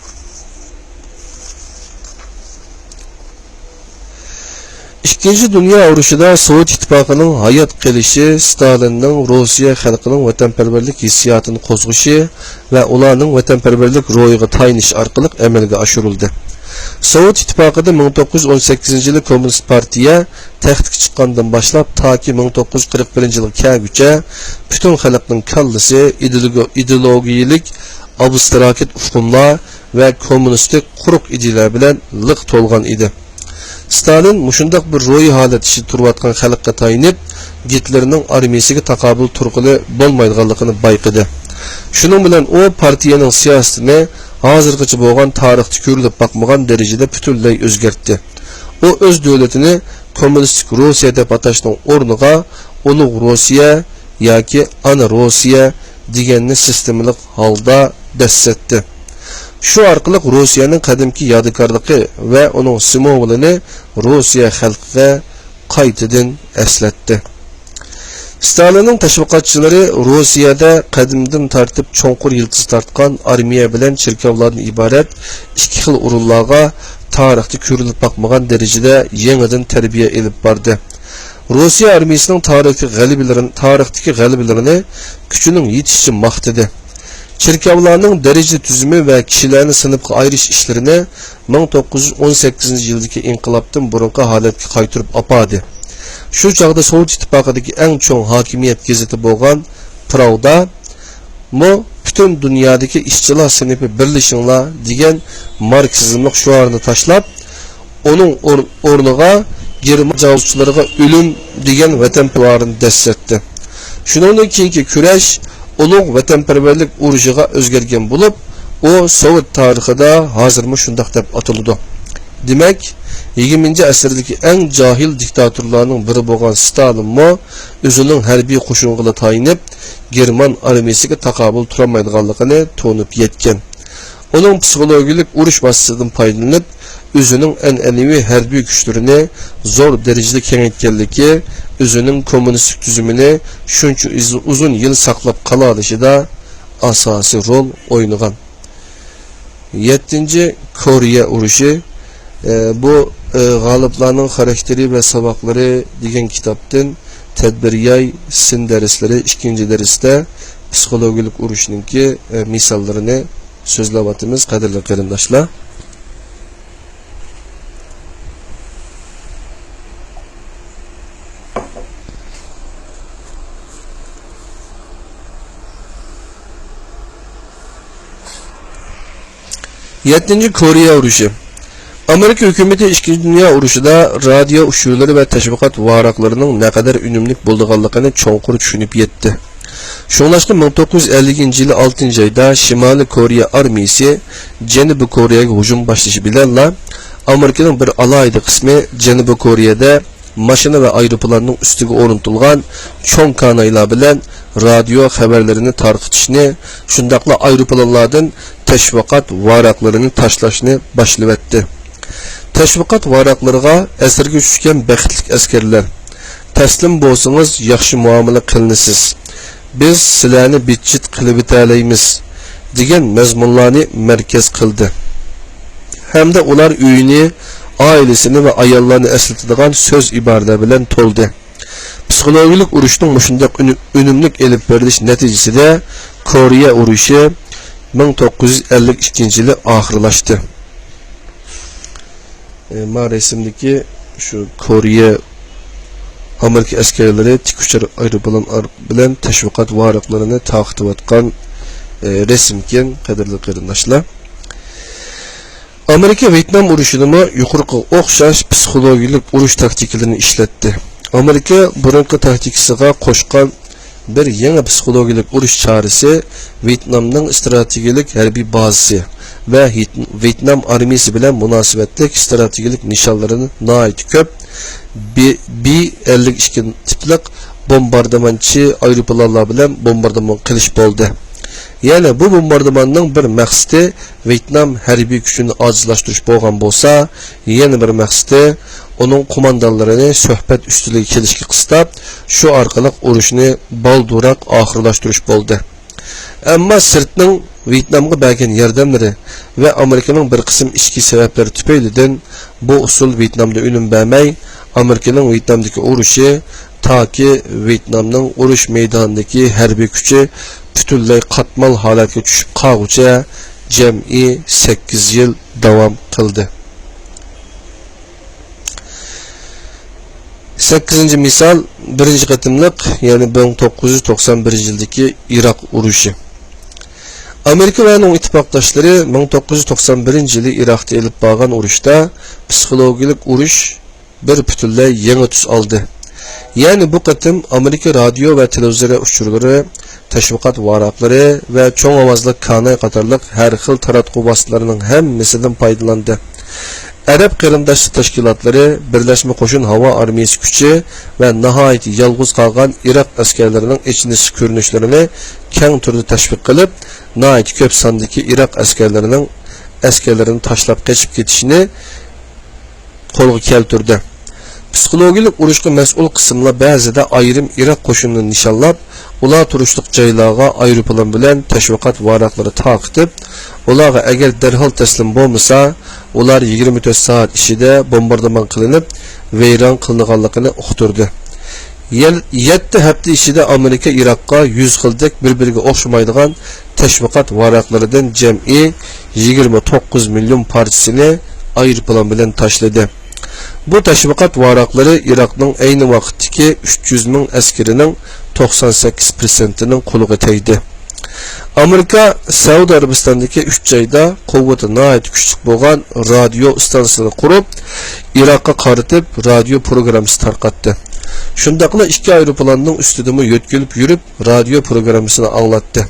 ئىككىنچى دۇنيا ئۇرۇشىدا سوۋېت ئىتتىپاقىنىڭ ھايات قېلىشى ستالىننىڭ روسىيە خەلقىنىڭ ۋەتەنپەرۋەرلىك ھېسسىياتىنى قوزغىشى ۋە ئۇلارنىڭ ۋەتەنپەرۋەرلىك روھىغا تايىنىشى ئارقىلىق ئەمەلگە ئاشۇرۇلدى. سوۋېت ئىتتىپاقىدا مىڭ توققۇز يۈز ئون سەككىزىنچى يىلى كوممۇنىست پارتىيە تەختكە چىققاندىن باشلاپ، تاكى مىڭ توققۇز يۈز قىرىق بىرىنچى يىلغا كەلگۈچە پۈتۈن خەلقنىڭ كاللىسى ئىدېئولو-، ئىدېئولوگىيەلىك ئابستراكت ئۇقۇملار ۋە كوممۇنىستىك قۇرۇق ئىدىيەلەر بىلەن لىق تولغان ئىدى. ستالىن مۇشۇنداق بىر روھىي ھالەت ئىچىدە تۇرۇۋاتقان خەلققە تايىنىپ، گىتلېرنىڭ ئارمىيىسىگە تاقابىل تۇرغىلى بولمايدىغانلىقىنى بايقىدى. شۇنىڭ بىلەن ئۇ پارتىيەنىڭ سىياسىتىنى ھازىرغىچە بولغان تارىختا كۆرۈلۈپ باقمىغان دەرىجىدە پۈتۈنلەي ئۆزگەرتتى. ئۇ ئۆز دۆلىتىنى كوممۇنىستىك روسىيە دەپ ئاتاشنىڭ ئورنىغا ئۇلۇغ روسىيە ياكى ئانا روسىيە دېگەننى سىستېمىلىق ھالدا دەسسەتتى. شۇ ئارقىلىق روسىيەنىڭ قەدىمكى يادىكارلىقى ۋە ئۇنىڭ سىمۋولىنى روسىيە خەلقىگە قايتىدىن ئەسلەتتى. ستالىننىڭ تەشۋىقاتچىلىرى روسىيەدە قەدىمدىن تارتىپ چوڭقۇر يىلتىز تارتقان ئارمىيە بىلەن چېركاۋلاردىن ئىبارەت ئىككى خىل ئورۇنلارغا تارىختا كۆرۈلۈپ باقمىغان دەرىجىدە يېڭىدىن تەربىيە ئېلىپ باردى. روسىيە ئارمىيىسىنىڭ تارىختىكى غەلىبىلىرىنى، تارىختىكى غەلىبىلىرىنى كۈچىنىڭ يېتىشىچە ماختىدى. چېركاۋلارنىڭ دەرىجە تۈزۈمى ۋە كىشىلەرنى سىنىپقا ئايرىش ئىشلىرىنى مىڭ توققۇز يۈز ئون سەككىزىنچى يىلدىكى ئىنقىلابتىن بۇرۇنقى ھالەتكە قايتۇرۇپ ئاپاردى. شۇ چاغدا سوۋېت ئىتتىپاقىدىكى ئەڭ چوڭ ھاكىمىيەت گېزىتى بولغان پراۋدا مۇ پۈتۈن دۇنيادىكى ئىشچىلار سىنىپى بىرلىشىڭلار دېگەن ماركسىزملىق شوئارنى تاشلاپ، ئۇنىڭ ئور-، ئورنىغا گېرمان تاجاۋۇزچىلىرىغا ئۆلۈم دېگەن ۋەتەنپەرۋەرلىكنى دەسسەتتى. شۇنىڭدىن كېيىنكى كۈرەش ئۇلۇغ ۋەتەنپەرۋەرلىك ئۇرۇشىغا ئۆزگەرگەن بولۇپ، ئۇ سوۋېت تارىخىدا ھازىرمۇ شۇنداق دەپ ئاتىلىدۇ. دېمەك، يىگىرمىنچى ئەسىردىكى ئەڭ جاھىل دىكتاتورلارنىڭ بىرى بولغان ستالىنمۇ ئۆزىنىڭ ھەربىي قوشۇنغىلا تايىنىپ، گېرمان ئارمىيىسىگە تاقابىل تۇرالمايدىغانلىقىنى تونۇپ يەتكەن. ئۇنىڭ پسىخولوگىيەلىك ئۇرۇش ۋاسىتىسىدىن پايدىلىنىپ، ئۆزىنىڭ ئەنئەنىۋى ھەربىي كۈچلىرىنى زور دەرىجىدە كېڭەيتكەنلىكى، ئۆزىنىڭ كوممۇنىستىك تۈزۈمىنى شۇنچە ئۇز-، ئۇزۇن يىل ساقلاپ قالالىشىدا ئاساسىي رول ئوينىغان. يەتتىنچى كورېيە ئۇرۇشى، ئە، بۇ، ئە، غالىپلارنىڭ خاراكتېرى ۋە ساۋاقلىرى دېگەن كىتابتىن تەدبىرىياي سىن دەرسلىرى ئىككىنچى دەرستە پسىخولوگىيەلىك ئۇرۇشنىڭكى، ئە، مىساللىرىنى سۆزلەۋاتىمىز، قەدىرلىك قېرىنداشلار. يەتتىنچى كورېيە ئۇرۇشى. ئامېرىكا ھۆكۈمىتى ئىككىنچى دۇنيا ئۇرۇشىدا رادىيو ئۇچۇرلىرى ۋە تەشۋىقات ۋاراقلىرىنىڭ نەقەدەر ئۈنۈملۈك بولىدىغانلىقىنى چوڭقۇر چۈشىنىپ يەتتى. شۇڭلاشقا مىڭ توققۇز يۈز ئەللىكىنچى يىلى ئالتىنچى ئايدا شىمالىي كورېيە ئارمىيىسى جەنۇبىي كورېيەگە ھۇجۇم باشلىشى بىلەنلا، ئامېرىكىنىڭ بىر ئالاھىدە قىسمى جەنۇبىي كورېيەدە ماشىنا ۋە ئايروپىلاننىڭ ئۈستىگە ئورنىتىلغان چوڭ كانايلار بىلەن رادىيو خەۋەرلىرىنى تارقىتىشنى، شۇنداقلا ئايروپىلانلاردىن تەشۋىقات ۋاراقلىرىنى تاشلاشنى باشلىۋەتتى. تەشۋىقات ۋاراقلىرىغا ئەسىرگە چۈشكەن بەختلىك ئەسكەرلەر، تەسلىم بولسىڭىز ياخشى مۇئامىلە قىلىنىسىز، بىز سىلەرنى بىتچىت قىلىۋېتەلەيمىز دېگەن مەزمۇنلارنى مەركەز قىلدى. ھەمدە ئۇلار ئۆيىنى، ئائىلىسىنى ۋە ئاياللارنى ئەسلىتىدىغان سۆز ئىبارىلەر بىلەن تولدى. پسىخولوگىيەلىك ئۇرۇشنىڭ مۇشۇنداق ئۈنۈ-، ئۈنۈملۈك ئېلىپ بېرىلىش نەتىجىسىدە كورېيە ئۇرۇشى مىڭ توققۇز يۈز ئەللىك ئىككىنچى يىلى ئاخىرلاشتى. ئە، ما رەسىمدىكى شۇ كورېيە ئامېرىكا ئەسكەرلىرى تىك ئۇچار ئايروپىلان ئار-، بىلەن تەشۋىقات ۋاراقلىرىنى تارقىتىۋاتقان، ئە، رەسىمكەن، قەدىرلىك قېرىنداشلار. ئامېرىكا ۋيېتنام ئۇرۇشىدىمۇ يۇقىرىقىغا ئوخشاش پسىخولوگىيەلىك ئۇرۇش تاكتىكىلىرىنى ئىشلەتتى. ئامېرىكا بۇرۇنقى تاكتىكىسىغا قوشقان بىر يېڭى پسىخولوگىيەلىك ئۇرۇش چارىسى ۋيېتنامنىڭ ئىستراتېگىيەلىك ھەربىي بازىسى ۋە ھىت-، ۋيېتنام ئارمىيىسى بىلەن مۇناسىۋەتلىك ئىستراتېگىيەلىك نىشانلىرىنى ناھايىتى كۆپ بى، بى ئەللىك ئىككى تىپلىق بومباردىمانچى ئايروپىلانلار بىلەن بومباردىمان قىلىش بولدى. يەنى بۇ بومباردىماننىڭ بىر مەقسىتى ۋيېتنام ھەربىي كۈچىنى ئاجىزلاشتۇرۇش بولغان بولسا، يەنە بىر مەقسىتى ئۇنىڭ قوماندانلىرىنى سۆھبەت ئۈستىلىگە كېلىشكە قىستاپ، شۇ ئارقىلىق ئۇرۇشنى بالدۇرراق ئاخىرلاشتۇرۇش بولدى. ئەمما سىرتنىڭ ۋيېتنامغا بەرگەن ياردەملىرى ۋە ئامېرىكىنىڭ بىر قىسىم ئىچكى سەۋەبلىرى تۈپەيلىدىن بۇ ئۇسۇل ۋيېتنامدا ئۈنۈم بەرمەي، ئامېرىكىنىڭ ۋيېتنامدىكى ئۇرۇشى تاكى ۋيېتنامنىڭ ئۇرۇش مەيدانىدىكى ھەربىي كۈچى پۈتۈنلەي قاتمال ھالەتكە چۈشۈپ قالغۇچە جەمئىي سەككىز يىل داۋام قىلدى. سەككىزىنچى مىسال، بىرىنچى قېتىملىق، يەنى مىڭ توققۇز يۈز توقسان بىرىنچى يىلدىكى ئىراق ئۇرۇشى. ئامېرىكا ۋە ئۇنىڭ ئىتتىپاقداشلىرى مىڭ توققۇز يۈز توقسان بىرىنچى يىلى ئىراقتا ئېلىپ بارغان ئۇرۇشتا پسىخولوگىيەلىك ئۇرۇش بىر پۈتۈنلەي يېڭى تۈس ئالدى. يەنى بۇ قېتىم ئامېرىكا رادىيو ۋە تېلېۋىزورى ئۇچۇرلىرى، تەشۋىقات ۋاراقلىرى ۋە چوڭ ئاۋازلىق كاناي قاتارلىق ھەر خىل تاراتقۇ ۋاسىتىلىرىنىڭ ھەممىسىدىن پايدىلاندى. ئەرەب قېرىنداشلىق تەشكىلاتلىرى، بىرلەشمە قوشۇن ھاۋا ئارمىيىسى كۈچى ۋە ناھايىتى يالغۇز قالغان ئىراق ئەسكەرلىرىنىڭ ئېچىنىشلىق كۆرۈنۈشلىرىنى كەڭ تۈردە تەشۋىق قىلىپ، ناھايىتى كۆپ ساندىكى ئىراق ئەسكەرلىرىنىڭ ئەسكەرلىرىنى تاشلاپ قېچىپ كېتىشىنى قولغا كەلتۈردى. پسىخولوگىيەلىك ئۇرۇشقا مەسئۇل قىسىملار بەزىدە ئايرىم ئىراق قوشۇنىنى نىشانلاپ، ئۇلار تۇرۇشلۇق جايلارغا ئايروپىلان بىلەن تەشۋىقات ۋاراقلىرى تارقىتىپ، ئۇلارغا ئەگەر دەرھال تەسلىم بولمىسا، ئۇلار يىگىرمە تۆت سائەت ئىچىدە بومباردىمان قىلىنىپ، ۋەيران قىلىنغانلىقىنى ئۇقتۇردى. يەل-، يەتتە ھەپتە ئىچىدە ئامېرىكا ئىراققا يۈز خىلدەك بىر-بىرىگە ئوخشىمايدىغان تەشۋىقات ۋاراقلىرىدىن جەمئىي يىگىرمە توققۇز مىليون پارچىسىنى ئايروپىلان بىلەن تاشلىدى. بۇ تەشۋىقات ۋاراقلىرى ئىراقنىڭ ئەينى ۋاقىتتىكى ئۈچ يۈز مىڭ ئەسكىرىنىڭ توقسان سەككىز پىرسەنتىنىڭ قولىغا تەگدى. ئامېرىكا سەئۇدى ئەرەبىستاندىكى ئۈچ جايدا قۇۋۋىتى ناھايىتى كۈچلۈك بولغان رادىيو ئىستانسىسىنى قۇرۇپ، ئىراققا قارىتىپ رادىيو پروگراممىسى تارقاتتى. شۇنداقلا ئىككى ئايروپىلاننىڭ ئۈستىدىمۇ يۆتكىلىپ يۈرۈپ، رادىيو پروگراممىسىنى ئاڭلاتتى.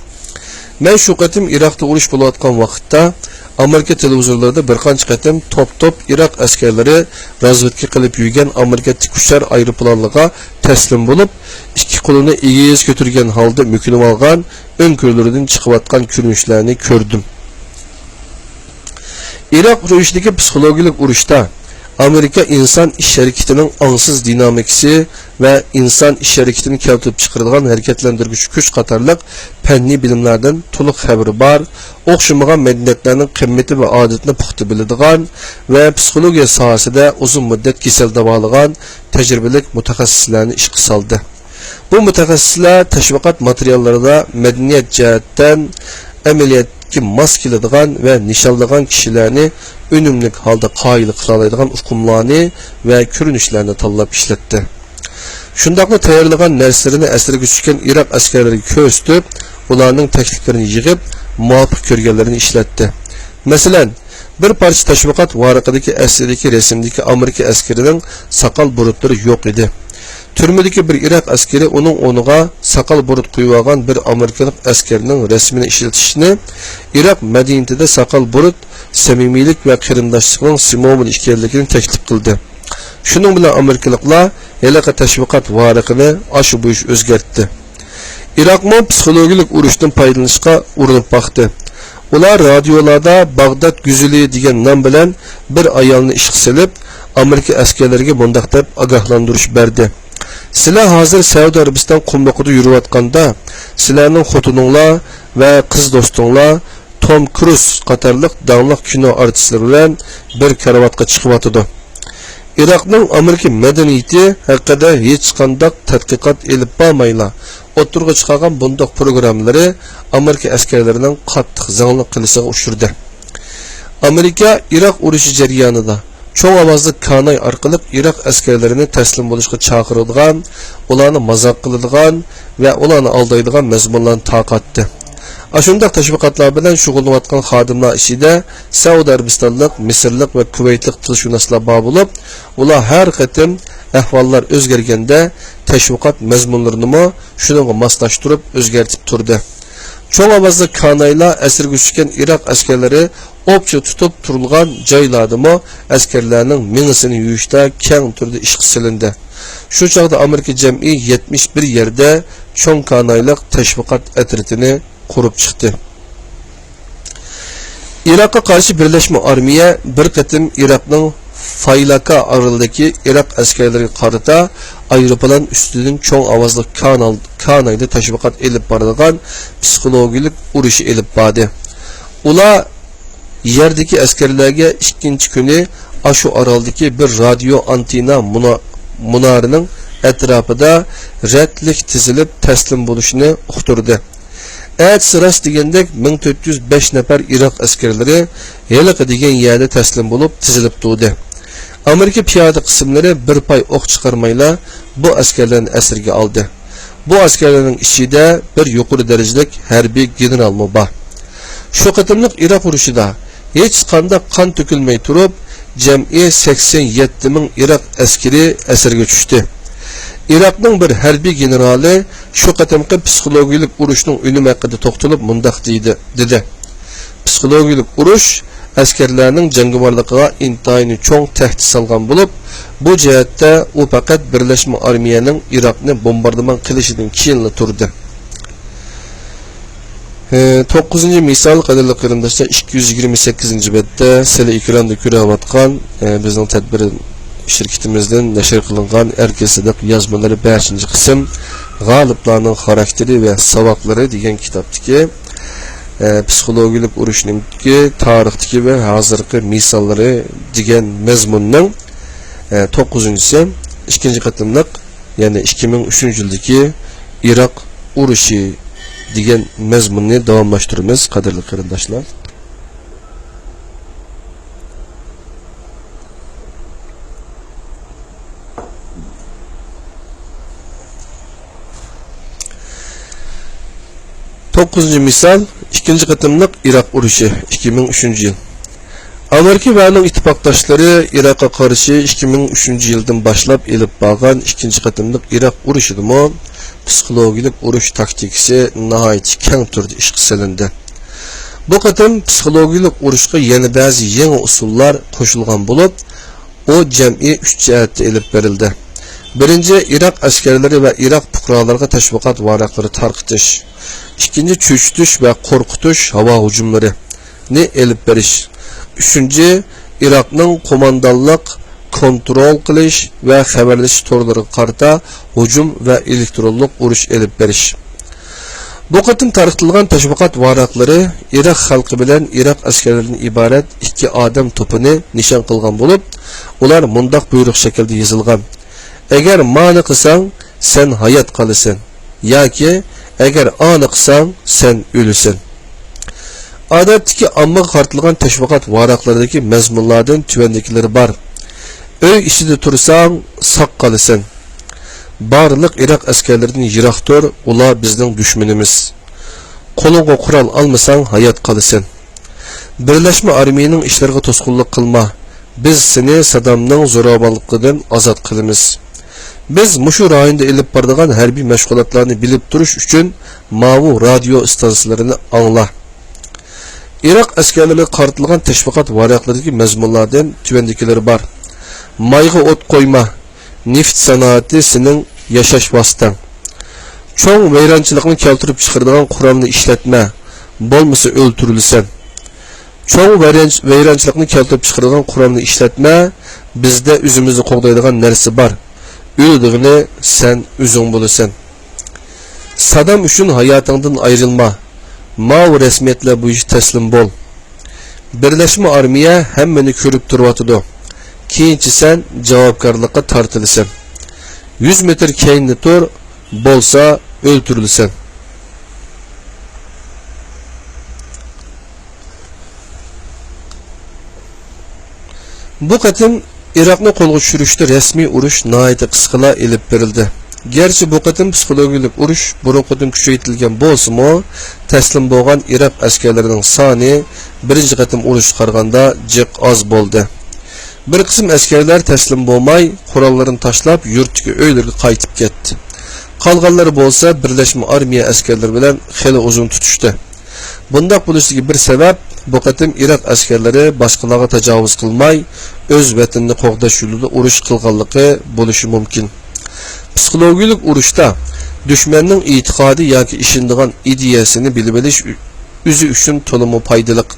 مەن شۇ قېتىم ئىراقتا ئۇرۇش بولۇۋاتقان ۋاقىتتا ئامېرىكا تېلېۋىزورلىرىدا بىر قانچە قېتىم توپ-توپ ئىراق ئەسكەرلىرى رازۋېدكا قىلىپ يۈرگەن ئامېرىكا تىك ئۇچار ئايروپىلانلىرىغا تەسلىم بولۇپ، ئىككى قولىنى ئېگىز كۆتۈرگەن ھالدا مۆكۈنۈۋالغان، ئۆڭكۈرلىرىدىن چىقىۋاتقان كۆرۈنۈشلەرنى كۆردۈم. ئىراق ئۇرۇشىدىكى پسىخولوگىيەلىك ئۇرۇشتا ئامېرىكا ئىنسان ئىش ھەرىكىتىنىڭ ئاڭسىز دىنامىكىسى ۋە ئىنسان ئىش ھەرىكىتىنى كەلتۈرۈپ چىقىرىدىغان ھەرىكەتلەندۈرگۈچى كۈچ قاتارلىق پەننىي بىلىملەردىن تولۇق خەۋىرى بار، ئوخشىمىغان مەدەنىيەتلەرنىڭ قىممىتى ۋە ئادىتىنى پۇختا بىلىدىغان ۋە پسىخولوگىيە ساھەسىدە ئۇزۇن مۇددەت كېسەل داۋالىغان تەجرىبىلىك مۇتەخەسسىسلەرنى ئىشقا سالدى. بۇ مۇتەخەسسىسلەر تەشۋىقات ماتېرىياللىرىدا مەدەنىيەت جەھەتتىن ئەمەلىيەتكە ماس كېلىدىغان ۋە نىشانلىغان كىشىلەرنى ئۈنۈملۈك ھالدا قايىل قىلالايدىغان ئۇقۇملارنى ۋە كۆرۈنۈشلەرنى تاللاپ ئىشلەتتى. شۇنداقلا تەييارلىغان نەرسىلىرىنى ئەسىرگە چۈشكەن ئىراق ئەسكەرلىرىگە كۆرسىتىپ، ئۇلارنىڭ تەكلىپلىرىنى يىغىپ، مۇۋاپىق كۆرگەنلىرىنى ئىشلەتتى. مەسىلەن، بىر پارچە تەشۋىقات ۋارىقىدىكى ئەسلىدىكى رەسىمدىكى ئامېرىكا ئەسكىرىنىڭ ساقال بۇرۇتلىرى يوق ئىدى. تۈرمىدىكى بىر ئىراق ئەسكىرى ئۇنىڭ ئورنىغا ساقال بۇرۇت قويۇۋالغان بىر ئامېرىكىلىق ئەسكەرنىڭ رەسىمىنى ئىشلىتىشنى ئىراق مەدەنىيىتىدە ساقال بۇرۇت سەمىمىيلىك ۋە قېرىنداشلىقنىڭ سىمۋولى ئىكەنلىكىنى تەكلىپ قىلدى. شۇنىڭ بىلەن ئامېرىكىلىقلار ھېلىقى تەشۋىقات ۋارىقىنى ئاشۇ بويىچە ئۆزگەرتتى. ئىراقمۇ پسىخولوگىيەلىك ئۇرۇشتىن پايدىلىنىشقا ئۇرۇنۇپ باقتى. ئۇلار رادىيولاردا باغداد گۈزىلى دېگەن نام بىلەن بىر ئايالنى ئىشقا سېلىپ، ئامېرىكا ئەسكەرلىرىگە مۇنداق دەپ ئاگاھلاندۇرۇش بەردى: سىلەر ھازىر سەئۇدى ئەرەبىستان قۇملۇقىدا يۈرۈۋاتقاندا، سىلەرنىڭ خوتۇنۇڭلار ۋە قىز دوستۇڭلار توم كروز قاتارلىق داڭلىق كىنو ئارتىسلىرى بىلەن بىر كارىۋاتقا چىقىۋاتىدۇ. ئىراقنىڭ ئامېرىكا مەدەنىيىتى ھەققىدە ھېچقانداق تەتقىقات ئېلىپ بارمايلا ئوتتۇرىغا چىقارغان بۇنداق پروگراممىلىرى ئامېرىكا ئەسكەرلىرىنىڭ قاتتىق زاڭلىق قىلىشىغا ئۇچرىدى. ئامېرىكا ئىراق ئۇرۇشى جەريانىدا چوڭ ئاۋازلىق كاناي ئارقىلىق ئىراق ئەسكەرلىرىنى تەسلىم بولۇشقا چاقىرىدىغان، ئۇلارنى مازاق قىلىدىغان ۋە ئۇلارنى ئالدايدىغان مەزمۇنلارنى تارقاتتى. ئاشۇنداق تەشۋىقاتلار بىلەن شۇغۇللىنىۋاتقان خادىملار ئىچىدە سەئۇدى ئەرەبىستانلىق، مىسىرلىق ۋە كۇۋەيتلىك تىلشۇناسلار بار بولۇپ، ئۇلار ھەر قېتىم ئەھۋاللار ئۆزگەرگەندە تەشۋىقات مەزمۇنلىرىنىمۇ شۇنىڭغا ماسلاشتۇرۇپ ئۆزگەرتىپ تۇردى. چوڭ ئاۋازلىق كانايلار ئەسىرگە چۈشكەن ئىراق ئەسكەرلىرى ئوپچە تۇتۇپ تۇرۇلغان جايلاردىمۇ ئەسكەرلەرنىڭ مېڭىسىنى يۇيۇشتا كەڭ تۈردە ئىشقا سېلىندى. شۇ چاغدا ئامېرىكا جەمئىي يەتمىش بىر يەردە چوڭ كانايلىق تەشۋىقات ئەترىتىنى قۇرۇپ چىقتى. ئىراققا قارشى بىرلەشمە ئارمىيە بىر قېتىم ئىراقنىڭ فايلاكا ئارىلىدىكى ئىراق ئەسكەرلىرىگە قارىتا ئايروپىلان ئۈستىدىن چوڭ ئاۋازلىق كانال-، كانايدا تەشۋىقات ئېلىپ بارىدىغان پسىخولوگىيەلىك ئۇرۇشى ئېلىپ باردى. ئۇلار يەردىكى ئەسكەرلەرگە ئىككىنچى كۈنى ئاشۇ ئارالدىكى بىر رادىيو ئانتېنا مۇنا-، مۇنارىنىڭ ئەتراپىدا رەتلىك تىزىلىپ تەسلىم بولۇشنى ئۇقتۇردى. ئەتىسى راست دېگەندەك مىڭ تۆت يۈز بەش نەپەر ئىراق ئەسكەرلىرى ھېلىقى دېگەن يەردە تەسلىم بولۇپ تىزىلىپ تۇردى. ئامېرىكا پىيادە قىسىملىرى بىر پاي ئوق چىقارمايلا بۇ ئەسكەرلەرنى ئەسىرگە ئالدى. بۇ ئەسكەرلەرنىڭ ئىچىدە بىر يۇقىرى دەرىجىلىك ھەربىي گېنېرالمۇ بار. شۇ قېتىملىق ئىراق ئۇرۇشىدا ھېچقانداق قان تۆكۈلمەي تۇرۇپ، جەمئىي سەكسەن يەتتە مىڭ ئىراق ئەسكىرى ئەسىرگە چۈشتى. ئىراقنىڭ بىر ھەربىي گېنېرالى شۇ قېتىمقى پسىخولوگىيەلىك ئۇرۇشنىڭ ئۈنۈمى ھەققىدە توختىلىپ مۇنداق دېدى، دېدى: پسىخولوگىيەلىك ئۇرۇش ئەسكەرلەرنىڭ جەڭگىۋارلىقىغا ئىنتايىن چوڭ تەھدىت سالغان بولۇپ، بۇ جەھەتتە ئۇ پەقەت بىرلەشمە ئارمىيەنىڭ ئىراقنى بومباردىمان قىلىشىدىن كېيىنلا تۇردى. ئى، توققۇزىنچى مىسال، قەدىرلىك قېرىنداشلار، ئىككى يۈز يىگىرمە سەككىزىنچى بەتتە سىلەر ئېكراندا كۆرۈۋاتقان، ئى، بىزنىڭ تەدبىر شىركىتىمىزدىن نەشر قىلىنغان ئەركىن سىدىق يازمىلىرى بەشىنچى قىسىم، غالىبلارنىڭ خاراكتېرى ۋە ساۋاقلىرى دېگەن كىتابتىكى، ئى، پسىخولوگىيەلىك ئۇرۇشنىڭكى تارىختىكى ۋە ھازىرقى مىساللىرى دېگەن مەزمۇننىڭ، ئى، توققۇزىنچىسى، ئىككىنچى قېتىملىق، يەنى ئىككى مىڭ ئۈچىنچى يىلدىكى ئىراق ئۇرۇشى دېگەن مەزمۇننى داۋاملاشتۇرىمىز، قەدىرلىك قېرىنداشلار. توققۇزىنچى مىسال، ئىككىنچى قېتىملىق ئىراق ئۇرۇشى، ئىككى مىڭ ئۈچىنچى يىل. ئامېرىكا ۋە ئۇنىڭ ئىتتىپاقداشلىرى ئىراققا قارشى ئىككى مىڭ ئۈچىنچى يىلدىن باشلاپ ئېلىپ بارغان ئىككىنچى قېتىملىق ئىراق ئۇرۇشىدىمۇ پسىخولوگىيەلىك ئۇرۇش تاكتىكىسى ناھايىتى كەڭ تۈردە ئىشقا سېلىندى. بۇ قېتىم پسىخولوگىيەلىك ئۇرۇشقا يەنە بەزى يېڭى ئۇسۇللار قوشۇلغان بولۇپ، ئۇ جەمئىي ئۈچ جەھەتتە ئېلىپ بېرىلدى. بىرىنچى، ئىراق ئەسكەرلىرى ۋە ئىراق پۇقرالىرىغا تەشۋىقات ۋاراقلىرى تارقىتىش. ئىككىنچى، چۆچۈتۈش ۋە قورقۇتۇش ھاۋا ھۇجۇملىرىنى ئېلىپ بېرىش. ئۈچىنچى، ئىراقنىڭ قوماندانلىق، كونترول قىلىش ۋە خەۋەرلىشىش تورلىرىغا قارىتا ھۇجۇم ۋە ئېلېكترونلۇق ئۇرۇش ئېلىپ بېرىش. بۇ قېتىم تارقىتىلغان تەشۋىقات ۋاراقلىرى ئىراق خەلقى بىلەن ئىراق ئەسكەرلىرىدىن ئىبارەت ئىككى ئادەم توپىنى نىشان قىلغان بولۇپ، ئۇلار مۇنداق بۇيرۇق شەكلىدە يېزىلغان: «ئەگەر مانى قىلساڭ، سەن ھايات قالىسەن، ياكى ئەگەر ئانى قىلساڭ، سەن ئۆلىسەن.» ئادەتتىكى ئاممىغا قارىتىلغان تەشۋىقات ۋاراقلىرىدىكى مەزمۇنلاردىن تۆۋەندىكىلىرى بار: «ئۆي ئىچىدە تۇرساڭ، ساق قالىسەن.» «بارلىق ئىراق ئەسكەرلىرىدىن يىراق تۇر، ئۇلار بىزنىڭ دۈشمىنىمىز.» «قولۇڭغا قورال ئالمىساڭ، ھايات قالىسەن.» «بىرلەشمە ئارمىيەنىڭ ئىشلىرىغا توسقۇنلۇق قىلما، بىز سېنى سادامنىڭ زوراۋانلىقىدىن ئازاد قىلىمىز.» «بىز مۇشۇ رايوندا ئېلىپ بارىدىغان ھەربىي مەشغۇلاتلارنى بىلىپ تۇرۇش ئۈچۈن ماۋۇ رادىيو ئىستانسىلىرىنى ئاڭلا.» ئىراق ئەسكەرلىرىگە قارىتىلغان تەشۋىقات ۋاراقلىرىدىكى مەزمۇنلاردىن تۆۋەندىكىلىرى بار: «مايغا ئوت قويما، نېفىت سانائىتى سېنىڭ ياشاش ۋاسىتەڭ. چوڭ ۋەيرانچىلىقنى كەلتۈرۈپ چىقىرىدىغان قورالنى ئىشلەتمە، بولمىسا ئۆلتۈرۈلىسەن. چوڭ ۋەيرانچ-، ۋەيرانچىلىقنى كەلتۈرۈپ چىقىرىدىغان قورالنى ئىشلەتمە، بىزدە ئۆزىمىزنى قوغدايدىغان نەرسە بار. ئۆلىدىغىنى سەن ئۆزۈڭ بولىسەن. سادام ئۈچۈن ھاياتىڭدىن ئايرىلما. ماۋۇ رەسمىيەتلەر بويىچە تەسلىم بول. بىرلەشمە ئارمىيە ھەممىنى كۆرۈپ تۇرۇۋاتىدۇ. كېيىنچە سەن جاۋابكارلىققا تارتىلىسەن. يۈز مېتىر كەينىدە تۇر، بولسا ئۆلتۈرۈلىسەن.» بۇ قېتىم ئىراقنى قولغا چۈشۈرۈشتە رەسمىي ئۇرۇش ناھايىتى قىسقىلا ئېلىپ بېرىلدى. گەرچە بۇ قېتىم پسىخولوگىيەلىك ئۇرۇش بۇرۇنقىدىن كۈچەيتىلگەن بولسىمۇ، تەسلىم بولغان ئىراق ئەسكەرلىرىنىڭ سانى بىرىنچى قېتىم ئۇرۇشقا قارىغاندا جىق ئاز بولدى. بىر قىسىم ئەسكەرلەر تەسلىم بولماي، قوراللىرىنى تاشلاپ، يۇرتتىكى ئۆيلىرىگە قايتىپ كەتتى. قالغانلىرى بولسا بىرلەشمە ئارمىيە ئەسكەرلىرى بىلەن خېلى ئۇزۇن تۇتۇشتى. بۇنداق بولۇشىدىكى بىر سەۋەب، بۇ قېتىم ئىراق ئەسكەرلىرى باشقىلارغا تاجاۋۇز قىلماي، ئۆز ۋەتىنىنى قوغداش يولىدا ئۇرۇش قىلغانلىقى بولۇشى مۇمكىن. پسىخولوگىيەلىك ئۇرۇشتا دۈشمەننىڭ ئېتىقادى ياكى ئىشىنىدىغان ئىدىيەسىنى بىلىۋېلىش ئۆزى ئۈچۈن تولىمۇ پايدىلىق.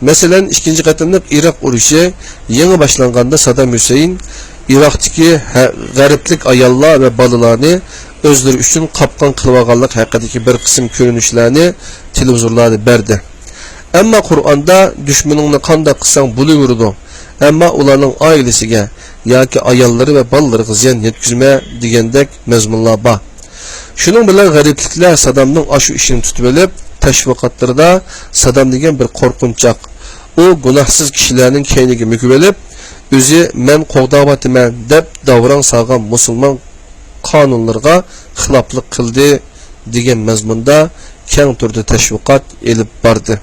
مەسىلەن، ئىككىنچى قېتىملىق ئىراق ئۇرۇشى يېڭى باشلانغاندا سادام ھۈسەيىن ئىراقتىكى ھە-، غەربلىك ئاياللار ۋە بالىلارنى ئۆزلىرى ئۈچۈن قاپقان قىلىۋالغانلىق ھەققىدىكى بىر قىسىم كۆرۈنۈشلەرنى تېلېۋىزورلاردا بەردى. ئەمما قۇرئاندا «دۈشمىنىڭنى قانداق قىلساڭ بولۇۋېرىدۇ، ئەمما ئۇلارنىڭ ئائىلىسىگە ياكى ئاياللىرى ۋە بالىلىرىغا زىيان يەتكۈزمە» دېگەندەك مەزمۇنلار بار. شۇنىڭ بىلەن غەربلىكلەر سادامنىڭ ئاشۇ ئىشىنى تۇتۇۋېلىپ، تەشۋىقاتلىرىدا سادام دېگەن بىر قورقۇنچاق، ئۇ گۇناھسىز كىشىلەرنىڭ كەينىگە مۆكۈۋېلىپ، ئۆزى «مەن قوغداۋاتىمەن» دەپ داۋراڭ سالغان مۇسۇلمان قانۇنلىرىغا خىلاپلىق قىلدى دېگەن مەزمۇندا كەڭ تۈردە تەشۋىقات ئېلىپ باردى.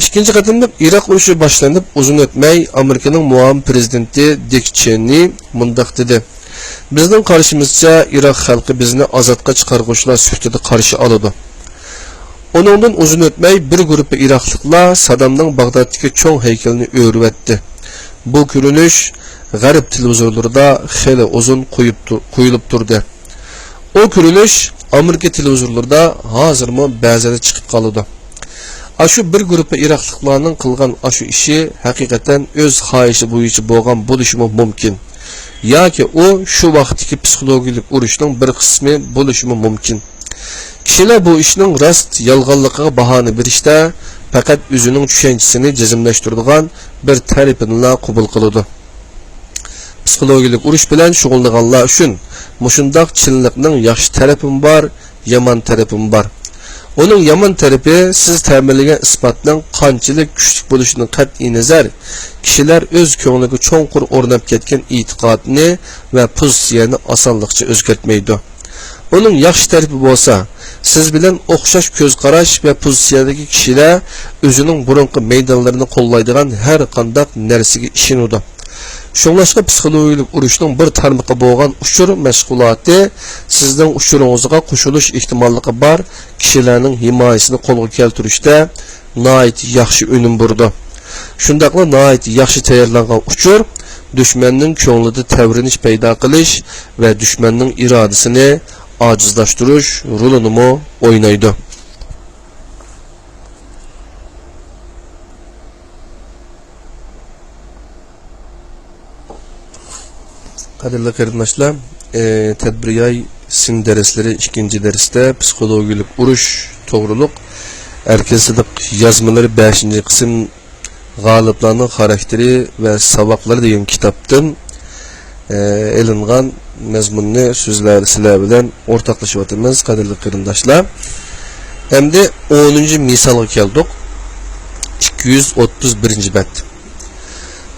ئىككىنچى قېتىملىق ئىراق ئۇرۇشى باشلىنىپ ئۇزۇن ئۆتمەي، ئامېرىكىنىڭ مۇئاۋىن پرېزىدېنتى دىك چېنى مۇنداق دېدى: «بىزنىڭ قارىشىمىزچە، ئىراق خەلقى بىزنى ئازادقا چىقارغۇچىلار سۈپىتىدە قارشى ئالىدۇ.» ئۇنىڭدىن ئۇزۇن ئۆتمەي، بىر گۇرۇپپا ئىراقلىقلار سادامنىڭ باغدادتىكى چوڭ ھەيكىلىنى ئۆرۈۋەتتى. بۇ كۆرۈنۈش غەرب تېلېۋىزورلىرىدا خېلى ئۇزۇن قويۇپ تۇر-، قويۇلۇپ تۇردى. ئۇ كۆرۈنۈش ئامېرىكا تېلېۋىزورلىرىدا ھازىرمۇ بەزىدە چىقىپ قالىدۇ. ئاشۇ بىر گۇرۇپپا ئىراقلىقلارنىڭ قىلغان ئاشۇ ئىشى ھەقىقەتەن ئۆز خاھىشى بويىچە بولغان بولۇشىمۇ مۇمكىن. ياكى ئۇ شۇ ۋاقىتتىكى پسىخولوگىيەلىك ئۇرۇشنىڭ بىر قىسمى بولۇشىمۇ مۇمكىن. كىشىلەر بۇ ئىشنىڭ راست، يالغانلىقىغا باھانى بېرىشتە پەقەت ئۆزىنىڭ چۈشەنچىسىنى جەزملەشتۈرىدىغان بىر تەرىپىنىلا قوبۇل قىلىدۇ. پسىخولوگىيەلىك ئۇرۇش بىلەن شۇغۇللىنىدىغانلار ئۈچۈن مۇشۇنداق چىنلىقنىڭ ياخشى تەرىپىمۇ بار، يامان تەرىپىمۇ بار. ئۇنىڭ يامان تەرىپى، سىز تەمىنلىگەن ئىسپاتنىڭ قانچىلىك كۈچلۈك بولۇشىدىن قەتئىينەزەر، كىشىلەر ئۆز كۆڭلىگە چوڭقۇر ئورناپ كەتكەن ئېتىقادنى ۋە پوزىتسىيەنى ئاسانلىقچە ئۆزگەرتمەيدۇ. ئۇنىڭ ياخشى تەرىپى بولسا، سىز بىلەن ئوخشاش كۆز قاراش ۋە پوزىتسىيەدىكى كىشىلەر ئۆزىنىڭ بۇرۇنقى مەيدانلىرىنى قوللايدىغان ھەر قانداق نەرسىگە ئىشىنىدۇ. شۇڭلاشقا پسىخولوگىيەلىك ئۇرۇشنىڭ بىر تارمىقى بولغان ئۇچۇر مەشغۇلاتى سىزنىڭ ئۇچۇرىڭىزغا قوشۇلۇش ئېھتىماللىقى بار كىشىلەرنىڭ ھىمايىسىنى قولغا كەلتۈرۈشتە ناھايىتى ياخشى ئۈنۈم بېرىدۇ. شۇنداقلا ناھايىتى ياخشى تەييارلانغان ئۇچۇر دۈشمەننىڭ كۆڭلىدە تەۋرىنىش پەيدا قىلىش ۋە دۈشمەننىڭ ئىرادىسىنى ئاجىزلاشتۇرۇش رولىنىمۇ ئوينايدۇ. قەدىرلىك قېرىنداشلار، ئى، تەدبىرىياي سىن دەرسلىرى ئىككىنچى دەرستە پسىخولوگىيەلىك ئۇرۇش توغرۇلۇق ئەركىن سىدىق يازمىلىرى بەشىنچى قىسىم غالىپلارنىڭ خاراكتېرى ۋە ساۋاقلىرى دېگەن كىتابتىن، ئى، ئېلىنغان مەزمۇننى سىزلەر، سىلەر بىلەن ئورتاقلىشىۋاتىمىز، قەدىرلىك قېرىنداشلار. ئەمدى ئونىنچى مىسالغا كەلدۇق. ئىككى يۈز ئوتتۇز بىرىنچى بەت.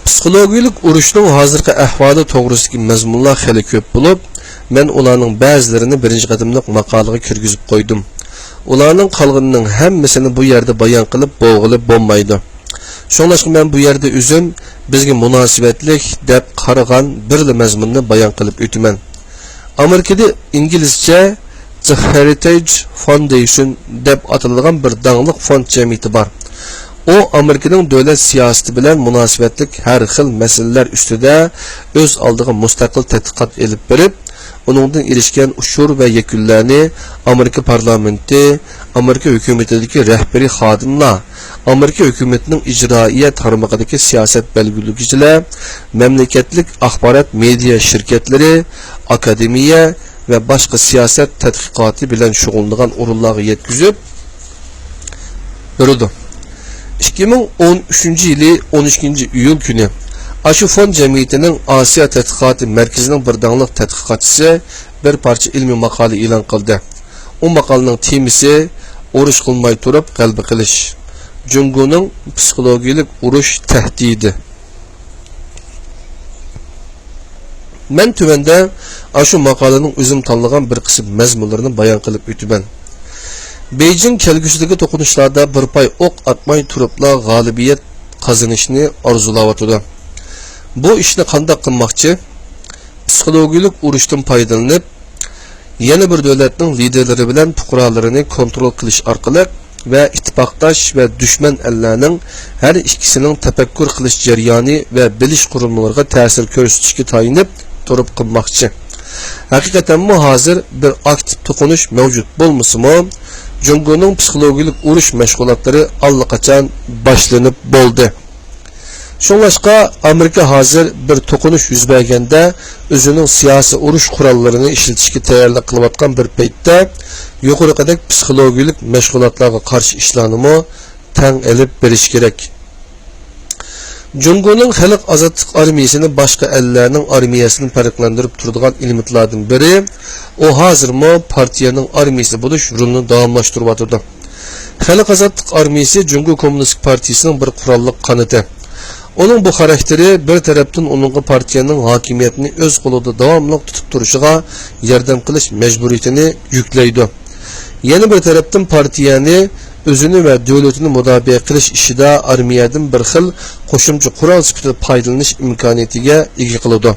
پسىخولوگىيەلىك ئۇرۇشنىڭ ھازىرقى ئەھۋالى توغرىسىدىكى مەزمۇنلار خېلى كۆپ بولۇپ، مەن ئۇلارنىڭ بەزىلىرىنى بىرىنچى قېتىملىق ماقالىگە كىرگۈزۈپ قويدۇم. ئۇلارنىڭ قالغىنىنىڭ ھەممىسىنى بۇ يەردە بايان قىلىپ بولغىلى بولمايدۇ. شۇڭلاشقا مەن بۇ يەردە ئۆزۈم بىزگە مۇناسىۋەتلىك دەپ قارىغان بىرلا مەزمۇننى بايان قىلىپ ئۆتىمەن. ئامېرىكىدا ئىنگلىزچە The Heritage Foundation دەپ ئاتىلىدىغان بىر داڭلىق فوند جەمئىيىتى بار. ئۇ ئامېرىكىنىڭ دۆلەت سىياسىتى بىلەن مۇناسىۋەتلىك ھەر خىل مەسىلىلەر ئۈستىدە ئۆز ئالدىغا مۇستەقىل تەتقىقات ئېلىپ بېرىپ، ئۇنىڭدىن ئېرىشكەن ئۇچۇر ۋە يەكۈنلەرنى ئامېرىكا پارلامېنتى، ئامېرىكا ھۆكۈمىتىدىكى رەھبىرىي خادىملار، ئامېرىكا ھۆكۈمىتىنىڭ ئىجرائىيە تارمىقىدىكى سىياسەت بەلگىلىگۈچىلەر، مەملىكەتلىك ئاخبارات مېدىيا شىركەتلىرى، ئاكادېمىيە ۋە باشقا سىياسەت تەتقىقاتى بىلەن شۇغۇللىنىدىغان ئورۇنلارغا يەتكۈزۈپ بېرىدۇ. ئىككى مىڭ ئون ئۈچىنچى يىلى ئون ئىككىنچى ئىيۇل كۈنى ئاشۇ فوند جەمئىيىتىنىڭ ئاسىيا تەتقىقاتى مەركىزىنىڭ بىر داڭلىق تەتقىقاتچىسى بىر پارچە ئىلمىي ماقالە ئېلان قىلدى. ئۇ ماقالىنىڭ تېمىسى «ئۇرۇش قىلماي تۇرۇپ غەلىبە قىلىش. جۇڭگونىڭ پسىخولوگىيەلىك ئۇرۇش تەھدىتى». مەن تۆۋەندە ئاشۇ ماقالىنىڭ ئۆزۈم تاللىغان بىر قىسىم مەزمۇنلىرىنى بايان قىلىپ ئۆتىمەن. بېيجىڭ كەلگۈسىدىكى توقۇنۇشلاردا بىر پاي ئوق ئاتماي تۇرۇپلا غالىبىيەت قازىنىشنى ئارزۇلاۋاتىدۇ. بۇ ئىشنى قانداق قىلماقچى؟ پسىخولوگىيەلىك ئۇرۇشتىن پايدىلىنىپ، يەنە بىر دۆلەتنىڭ لىدېرلىرى بىلەن پۇقرالىرىنى كونترول قىلىش ئارقىلىق ۋە ئىتتىپاقداش ۋە دۈشمەن ئەللەرنىڭ ھەر ئىككىسىنىڭ تەپەككۇر قىلىش جەريانى ۋە بىلىش قۇرۇلمىلىرىغا تەسىر كۆرسىتىشكە تايىنىپ تۇرۇپ قىلماقچى. ھەقىقەتەنمۇ ھازىر بىر ئاكتىپ توقۇنۇش مەۋجۇت بولمىسىمۇ، جۇڭگونىڭ پسىخولوگىيەلىك ئۇرۇش مەشغۇلاتلىرى ئاللىقاچان باشلىنىپ بولدى. شۇڭلاشقا، ئامېرىكا ھازىر بىر توقۇنۇش يۈز بەرگەندە ئۆزىنىڭ سىياسىي ئۇرۇش قوراللىرىنى ئىشلىتىشكە تەييارلىق قىلىۋاتقان بىر پەيتتە، يۇقىرىقىدەك پسىخولوگىيەلىك مەشغۇلاتلارغا قارشى ئىشلارنىمۇ تەڭ ئېلىپ بېرىشى كېرەك. جۇڭگونىڭ خەلق ئازادلىق ئارمىيىسىنى باشقا ئەللەرنىڭ ئارمىيەسىدىن پەرقلەندۈرۈپ تۇرىدىغان ئېلېمېنتلاردىن بىرى، ئۇ ھازىرمۇ پارتىيەنىڭ ئارمىيىسى بولۇش رولىنى داۋاملاشتۇرۇۋاتىدۇ. خەلق ئازادلىق ئارمىيىسى جۇڭگو كوممۇنىستىك پارتىيىسىنىڭ بىر قوراللىق قانىتى. ئۇنىڭ بۇ خاراكتېرى بىر تەرەپتىن ئۇنىڭغا پارتىيەنىڭ ھاكىمىيەتنى ئۆز قولىدا داۋاملىق تۇتۇپ تۇرۇشىغا ياردەم قىلىش مەجبۇرىيىتىنى يۈكلەيدۇ. يەنە بىر تەرەپتىن، پارتىيەنى ئۆزىنى ۋە دۆلىتىنى مۇداپىئە قىلىش ئىشىدا ئارمىيەدىن بىر خىل قوشۇمچە قورال سۈپىتىدە پايدىلىنىش ئىمكانىيىتىگە ئىگە قىلىدۇ.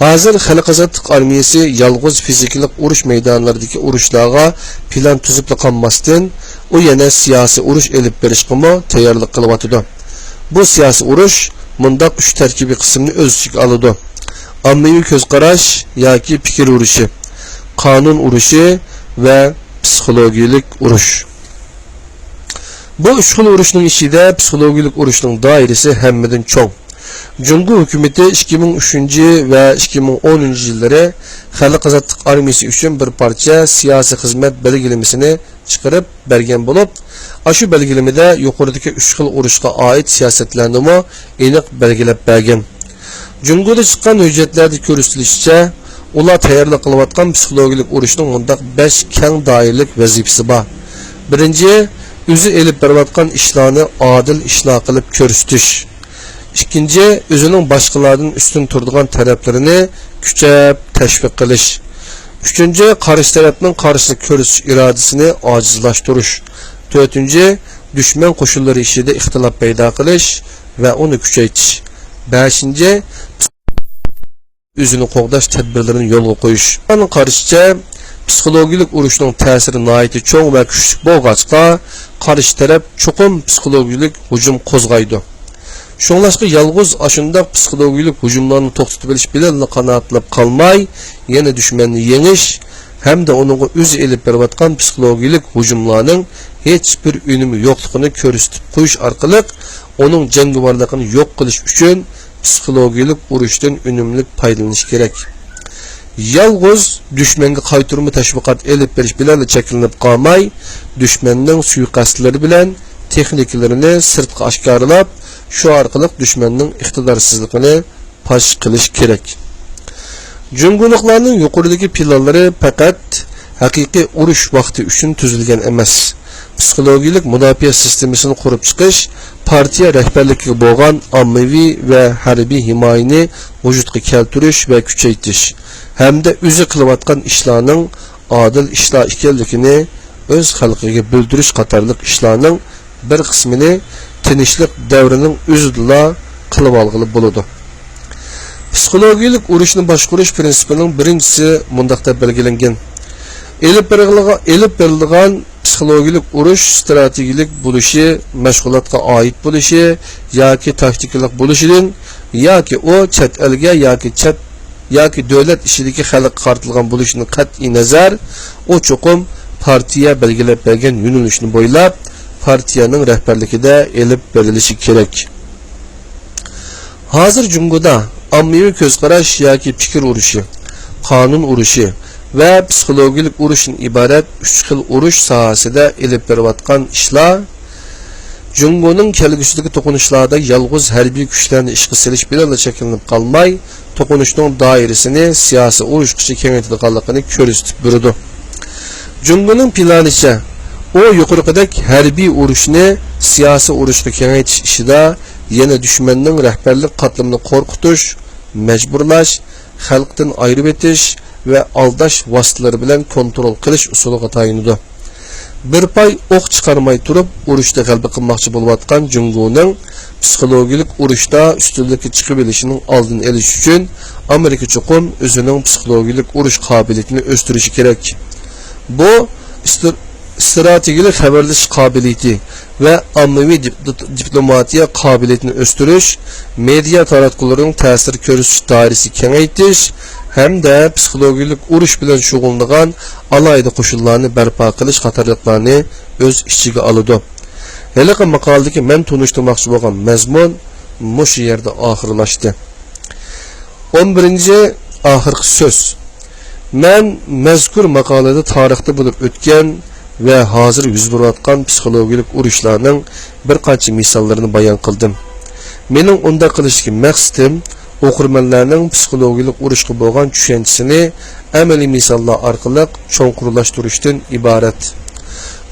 ھازىر خەلق ئازادلىق ئارمىيەسى يالغۇز فىزىكىلىق ئۇرۇش مەيدانلىرىدىكى ئۇرۇشلارغا پىلان تۈزۈپلا قالماستىن، ئۇ يەنە سىياسىي ئۇرۇش ئېلىپ بېرىشقىمۇ تەييارلىق قىلىۋاتىدۇ. بۇ سىياسىي ئۇرۇش مۇنداق ئۈچ تەركىبىي قىسىمنى ئۆز ئىچىگە ئالىدۇ: ئاممىۋى كۆز قاراش ياكى پىكىر ئۇرۇشى، قانۇن ئۇرۇشى ۋە پسىخولوگىيەلىك ئۇرۇش. بۇ ئۈچ خىل ئۇرۇشنىڭ ئىچىدە پسىخولوگىيەلىك ئۇرۇشنىڭ دائىرىسى ھەممىدىن چوڭ. جۇڭگو ھۆكۈمىتى ئىككى مىڭ ئۈچىنچى ۋە ئىككى مىڭ ئونىنچى يىللىرى خەلق ئازادلىق ئارمىيەسى ئۈچۈن بىر پارچە سىياسىي خىزمەت بەلگىلىمىسىنى چىقىرىپ بەرگەن بولۇپ، ئاشۇ بەلگىلىمىدە يۇقىرىدىكى ئۈچ خىل ئۇرۇشقا ئائىت سىياسەتلەرنىمۇ ئېنىق بەلگىلەپ بەرگەن. جۇڭگودا چىققان ھۆججەتلەردە كۆرسىتىلىشىچە، ئۇلار تەييارلىق قىلىۋاتقان پسىخولوگىيەلىك ئۇرۇشنىڭ مۇنداق بەش كەڭ دائىرىلىك ۋەزىپىسى بار. بىرىنچى، ئۆزى ئېلىپ بېرىۋاتقان ئىشلارنى ئادىل ئىشلار قىلىپ كۆرسىتىش. ئىككىنچى، ئۆزىنىڭ باشقىلاردىن ئۈستۈن تۇرىدىغان تەرەپلىرىنى كۈچەپ تەشۋىق قىلىش. ئۈچىنچى، قارشى تەرەپنىڭ قارشىلىق كۆرسىتىش ئىرادىسىنى ئاجىزلاشتۇرۇش. تۆتىنچى، دۈشمەن قوشۇنلىرى ئىچىدە ئىختىلاپ پەيدا قىلىش ۋە ئۇنى كۈچەيتىش. بەشىنچى، ئۆزىنى قوغداش تەدبىرلىرىنى يولغا قويۇش. ئۇلارنىڭ قارىشىچە، پسىخولوگىيەلىك ئۇرۇشنىڭ تەسىرى ناھايىتى چوڭ ۋە كۈچلۈك بولغاچقا، قارشى تەرەپ چوقۇم پسىخولوگىيەلىك ھۇجۇم قوزغايدۇ. شۇڭلاشقا، يالغۇز ئاشۇنداق پسىخولوگىيەلىك ھۇجۇملارنى توختىتىۋېلىش بىلەنلا قانائەتلىنىپ قالماي، يەنە دۈشمەننى يېڭىش ھەمدە ئۇنىڭغا ئۆزى ئېلىپ بېرىۋاتقان پسىخولوگىيەلىك ھۇجۇملارنىڭ ھېچبىر ئۈنۈمى يوقلۇقىنى كۆرسىتىپ قويۇش ئارقىلىق، ئۇنىڭ جەڭگىۋارلىقىنى يوق قىلىش ئۈچۈن پسىخولوگىيەلىك ئۇرۇشتىن ئۈنۈملۈك پايدىلىنىش كېرەك. يالغۇز دۈشمەنگە قايتۇرما تەشۋىقات ئېلىپ بېرىش بىلەنلا چەكلىنىپ قالماي، دۈشمەننىڭ سۇيىقەستلىرى بىلەن تېخنىكىلىرىنى سىرتقا ئاشكارىلاپ، شۇ ئارقىلىق دۈشمەننىڭ ئىقتىدارسىزلىقىنى پاش قىلىش كېرەك. جۇڭگولۇقلارنىڭ يۇقىرىدىكى پىلانلىرى پەقەت ھەقىقىي ئۇرۇش ۋاقتى ئۈچۈن تۈزۈلگەن ئەمەس. پسىخولوگىيەلىك مۇداپىئە سىستېمىسىنى قۇرۇپ چىقىش، پارتىيە رەھبەرلىكىگە بولغان ئاممىۋى ۋە ھەربىي ھىمايىنى ۋۇجۇدقا كەلتۈرۈش ۋە كۈچەيتىش ھەمدە ئۆزى قىلىۋاتقان ئىشلارنىڭ ئادىل ئىشلار ئىكەنلىكىنى ئۆز خەلقىگە بىلدۈرۈش قاتارلىق ئىشلارنىڭ بىر قىسمىنى تىنچلىق دەۋرىنىڭ ئۆزىدىلا قىلىۋالغىلى بولىدۇ. پسىخولوگىيەلىك ئۇرۇشنى باشقۇرۇش پىرىنسىپىنىڭ بىرىنچىسى مۇنداق دەپ بەلگىلەنگەن: ئېلىپ بېرىلغا-، ئېلىپ بېرىلىدىغان پسىخولوگىيەلىك ئۇرۇش ئىستراتېگىيەلىك بولۇشى، مەشغۇلاتقا ئائىت بولۇشى ياكى تاكتىكىلىق بولۇشىدىن، ياكى ئۇ چەت ئەلگە ياكى چەت ياكى دۆلەت ئىچىدىكى خەلققە قارىتىلغان بولۇشىدىن قەتئىينەزەر، ئۇ چوقۇم پارتىيە بەلگىلەپ بەرگەن يۆنىلىشنى بويلاپ، پارتىيەنىڭ رەھبەرلىكىدە ئېلىپ بېرىلىشى كېرەك. ھازىر جۇڭگودا ئاممىۋى كۆز قاراش ياكى پىكىر ئۇرۇشى، قانۇن ئۇرۇشى ۋە پسىخولوگىيەلىك ئۇرۇشتىن ئىبارەت ئۈچ خىل ئۇرۇش ساھەسىدە ئېلىپ بېرىۋاتقان ئىشلار جۇڭگونىڭ كەلگۈسىدىكى توقۇنۇشلاردا يالغۇز ھەربىي كۈچلەرنى ئىشقا سېلىش بىلەنلا چەكلىنىپ قالماي، توقۇنۇشنىڭ دائىرىسىنى سىياسىي ئۇرۇشقىچە كېڭەيتىدىغانلىقىنى كۆرسىتىپ بېرىدۇ. جۇڭگونىڭ پىلانىچە، ئۇ يۇقىرىقىدەك ھەربىي ئۇرۇشنى سىياسىي ئۇرۇشقا كېڭەيتىش ئىشىدا يەنە دۈشمەننىڭ رەھبەرلىك قاتلىمىنى قورقۇتۇش، مەجبۇرلاش، خەلقتىن ئايرىۋېتىش ۋە ئالداش ۋاسىتىلىرى بىلەن كونترول قىلىش ئۇسۇلىغا تايىنىدۇ. بىر پاي ئوق چىقارماي تۇرۇپ ئۇرۇشتا غەلىبە قىلماقچى بولۇۋاتقان جۇڭگونىڭ پسىخولوگىيەلىك ئۇرۇشتا ئۈستۈنلۈككە چىقىۋېلىشىنىڭ ئالدىنى ئېلىش ئۈچۈن ئامېرىكا چوقۇم ئۆزىنىڭ پسىخولوگىيەلىك ئۇرۇش قابىلىيىتىنى ئۆستۈرۈشى كېرەك. بۇ ئىستر-، ئىستراتېگىيەلىك خەۋەرلىشىش قابىلىيىتى ۋە ئاممىۋى دىپ-، دىپلوماتىيە قابىلىيىتىنى ئۆستۈرۈش، مېدىيا تاراتقۇلىرىنىڭ تەسىر كۆرسىتىش دائىرىسىنى كېڭەيتىش ھەمدە پسىخولوگىيەلىك ئۇرۇش بىلەن شۇغۇللىنىدىغان ئالاھىدە قوشۇنلارنى بەرپا قىلىش قاتارلىقلارنى ئۆز ئىچىگە ئالىدۇ. ھېلىقى ماقالىدىكى مەن تونۇشتۇرماقچى بولغان مەزمۇن مۇشۇ يەردە ئاخىرلاشتى. ئون بىرىنچى، ئاخىرقى سۆز. مەن مەزكۇر ماقالىدە تارىختا بولۇپ ئۆتكەن ۋە ھازىر يۈز بېرىۋاتقان پسىخولوگىيەلىك ئۇرۇشلارنىڭ بىر قانچە مىساللىرىنى بايان قىلدىم. مېنىڭ ئۇنداق قىلىشتىكى مەقسىتىم ئوقۇرمەنلەرنىڭ پسىخولوگىيەلىك ئۇرۇشقا بولغان چۈشەنچىسىنى ئەمەلىي مىساللار ئارقىلىق چوڭقۇرلاشتۇرۇشتىن ئىبارەت.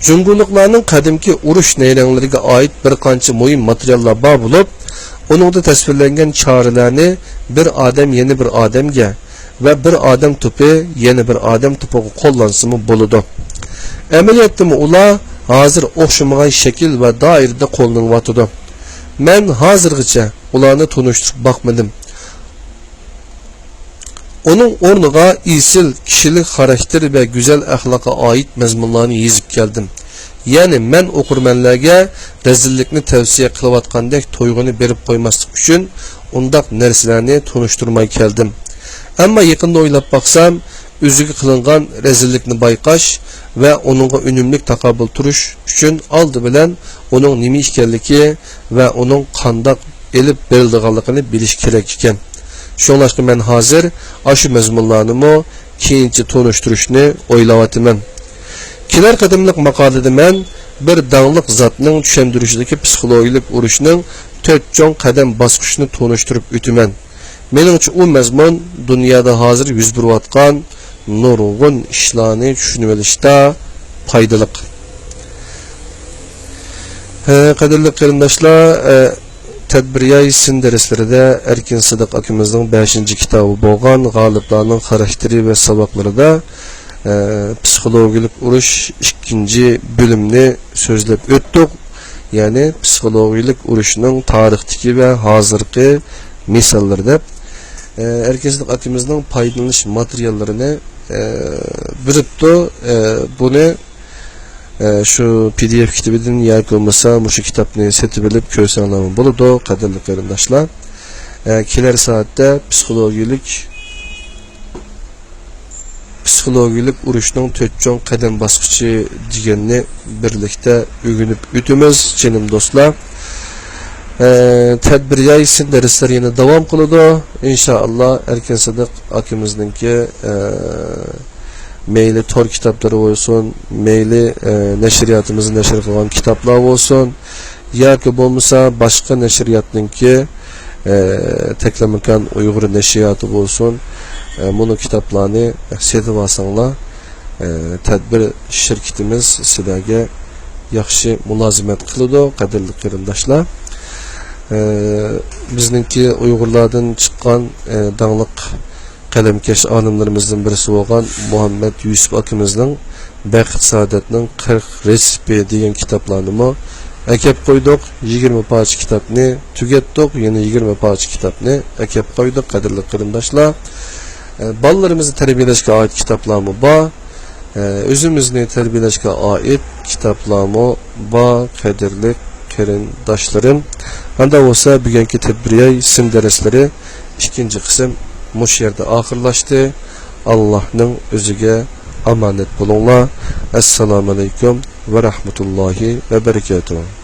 جۇڭگولۇقلارنىڭ قەدىمكى ئۇرۇش نەيرەڭلىرىگە ئائىت بىر قانچە مۇھىم ماتېرىياللار بار بولۇپ، ئۇنىڭدا تەسۋىرلەنگەن چارىلەرنى بىر ئادەم يەنە بىر ئادەمگە ۋە بىر ئادەم توپى يەنە بىر ئادەم توپىغا قوللانسىمۇ بولىدۇ. ئەمەلىيەتتىمۇ ئۇلار ھازىر ئوخشىمىغان شەكىل ۋە دائىرىدە قوللىنىلىۋاتىدۇ. مەن ھازىرغىچە ئۇلارنى تونۇشتۇرۇپ باقمىدىم. ئۇنىڭ ئورنىغا ئېسىل كىشىلىك خاراكتېر ۋە گۈزەل ئەخلاققا ئائىت مەزمۇنلارنى يېزىپ كەلدىم. يەنى مەن ئوقۇرمەنلەرگە رەزىللىكنى تەۋسىيە قىلىۋاتقاندەك تۇيغۇنى بېرىپ قويماسلىق ئۈچۈن ئۇنداق نەرسىلەرنى تونۇشتۇرماي كەلدىم. ئەمما يېقىندا ئويلاپ باقسام، ئۆزىگە قىلىنغان رەزىللىكنى بايقاش ۋە ئۇنىڭغا ئۈنۈملۈك تاقابىل تۇرۇش ئۈچۈن ئالدى بىلەن ئۇنىڭ نېمە ئىكەنلىكى ۋە ئۇنىڭ قانداق ئېلىپ بېرىلىدىغانلىقىنى بىلىش كېرەك ئىكەن. شۇڭلاشقا مەن ھازىر ئاشۇ مەزمۇنلارنىمۇ كېيىنچە تونۇشتۇرۇشنى ئويلاۋاتىمەن. كېلەر قېتىملىق ماقالىدە مەن بىر داڭلىق زاتنىڭ چۈشەندۈرۈشىدىكى پسىخولوگىيەلىك ئۇرۇشنىڭ تۆت چوڭ قەدەم باسقۇچىنى تونۇشتۇرۇپ ئۆتىمەن. مېنىڭچە ئۇ مەزمۇن دۇنيادا ھازىر يۈز بېرىۋاتقان نۇرغۇن ئىشلارنى چۈشىنىۋېلىشتا پايدىلىق. ھە، قەدىرلىك قېرىنداشلار، ئە، تەدبىرىياي سىن دەرسلىرىدە ئەركىن سىدىق ئاكىمىزنىڭ بەشىنچى كىتابى بولغان غالىپلارنىڭ خاراكتېرى ۋە ساۋاقلىرىدا، ئە، پسىخولوگىيەلىك ئۇرۇش ئىككىنچى بۆلۈمنى سۆزلەپ ئۆتتۇق. يەنى پسىخولوگىيەلىك ئۇرۇشنىڭ تارىختىكى ۋە ھازىرقى مىساللىرى دەپ، ئە، ئەركىن سىدىق ئاكىمىزنىڭ پايدىلىنىش ماتېرىياللىرىنى، ئە، بېرىپتۇ. ئە، بۇنى ئە، شۇ پى دى ئېف كىتابىدىن ياكى بولمىسا مۇشۇ كىتابنى سېتىۋېلىپ كۆرسەڭلارمۇ بولىدۇ، قەدىرلىك قېرىنداشلار. ئە، كېلەر سائەتتە پسىخولوگىيەلىك، پسىخولوگىيەلىك ئۇرۇشنىڭ تۆت چوڭ قەدەم باسقۇچى دېگەننى بىرلىكتە ئۆگىنىپ ئۆتىمىز، جېنىم دوستلار. ئە، تەدبىرىياي سىن دەرسلەر يەنە داۋام قىلىدۇ. ئىنشائاللا، ئەركىن سىدىق ئاكىمىزنىڭكى، ئە، مەيلى تور كىتابلىرى بولسۇن، مەيلى، ئە، نەشرىياتىمىز نەشر قىلغان كىتابلار بولسۇن، ياكى بولمىسا باشقا نەشرىياتنىڭكى، ئە، تەكلىماكان ئۇيغۇر نەشرىياتى بولسۇن، ئە، مۇنۇ كىتابلارنى سېتىۋالساڭلار، ئە، تەدبىر شىركىتىمىز سىلەرگە ياخشى مۇلازىمەت قىلىدۇ، قەدىرلىك قېرىنداشلار. ئە، بىزنىڭكى ئۇيغۇرلاردىن چىققان، ئە، داڭلىق قەلەمكەش ئالىملىرىمىزدىن بىرسى بولغان مۇھەممەد يۈسۈپ ئاكىمىزنىڭ بەخت سائادەتنىڭ قىرىق رېتسېپى دېگەن كىتابلارنىمۇ ئەكەپ قويدۇق. يىگىرمە پارچە كىتابنى تۈگەتتۇق، يەنە يىگىرمە پارچە كىتابنى ئەكەپ قويدۇق، قەدىرلىك قېرىنداشلار. ئە، بالىلىرىمىزنى تەربىيەلەشكە ئائىت كىتابلارمۇ بار. ئە، ئۆزىمىزنى تەربىيەلەشكە ئائىت كىتابلارمۇ بار، قەدىرلىك قېرىنداشلىرىم. ئاندا بولسا بۈگۈنكى تەدبىرىياي سىن دەرسلىرى ئىككىنچى قىسىم مۇشۇ يەردە ئاخىرلاشتى. ئاللاھنىڭ ئۆزىگە ئامانەت بولۇڭلار. ئەسسالامۇ ئەلەيكۇم ۋە رەھمەتۇللاھى ۋە بەرىكاتۇھۇ.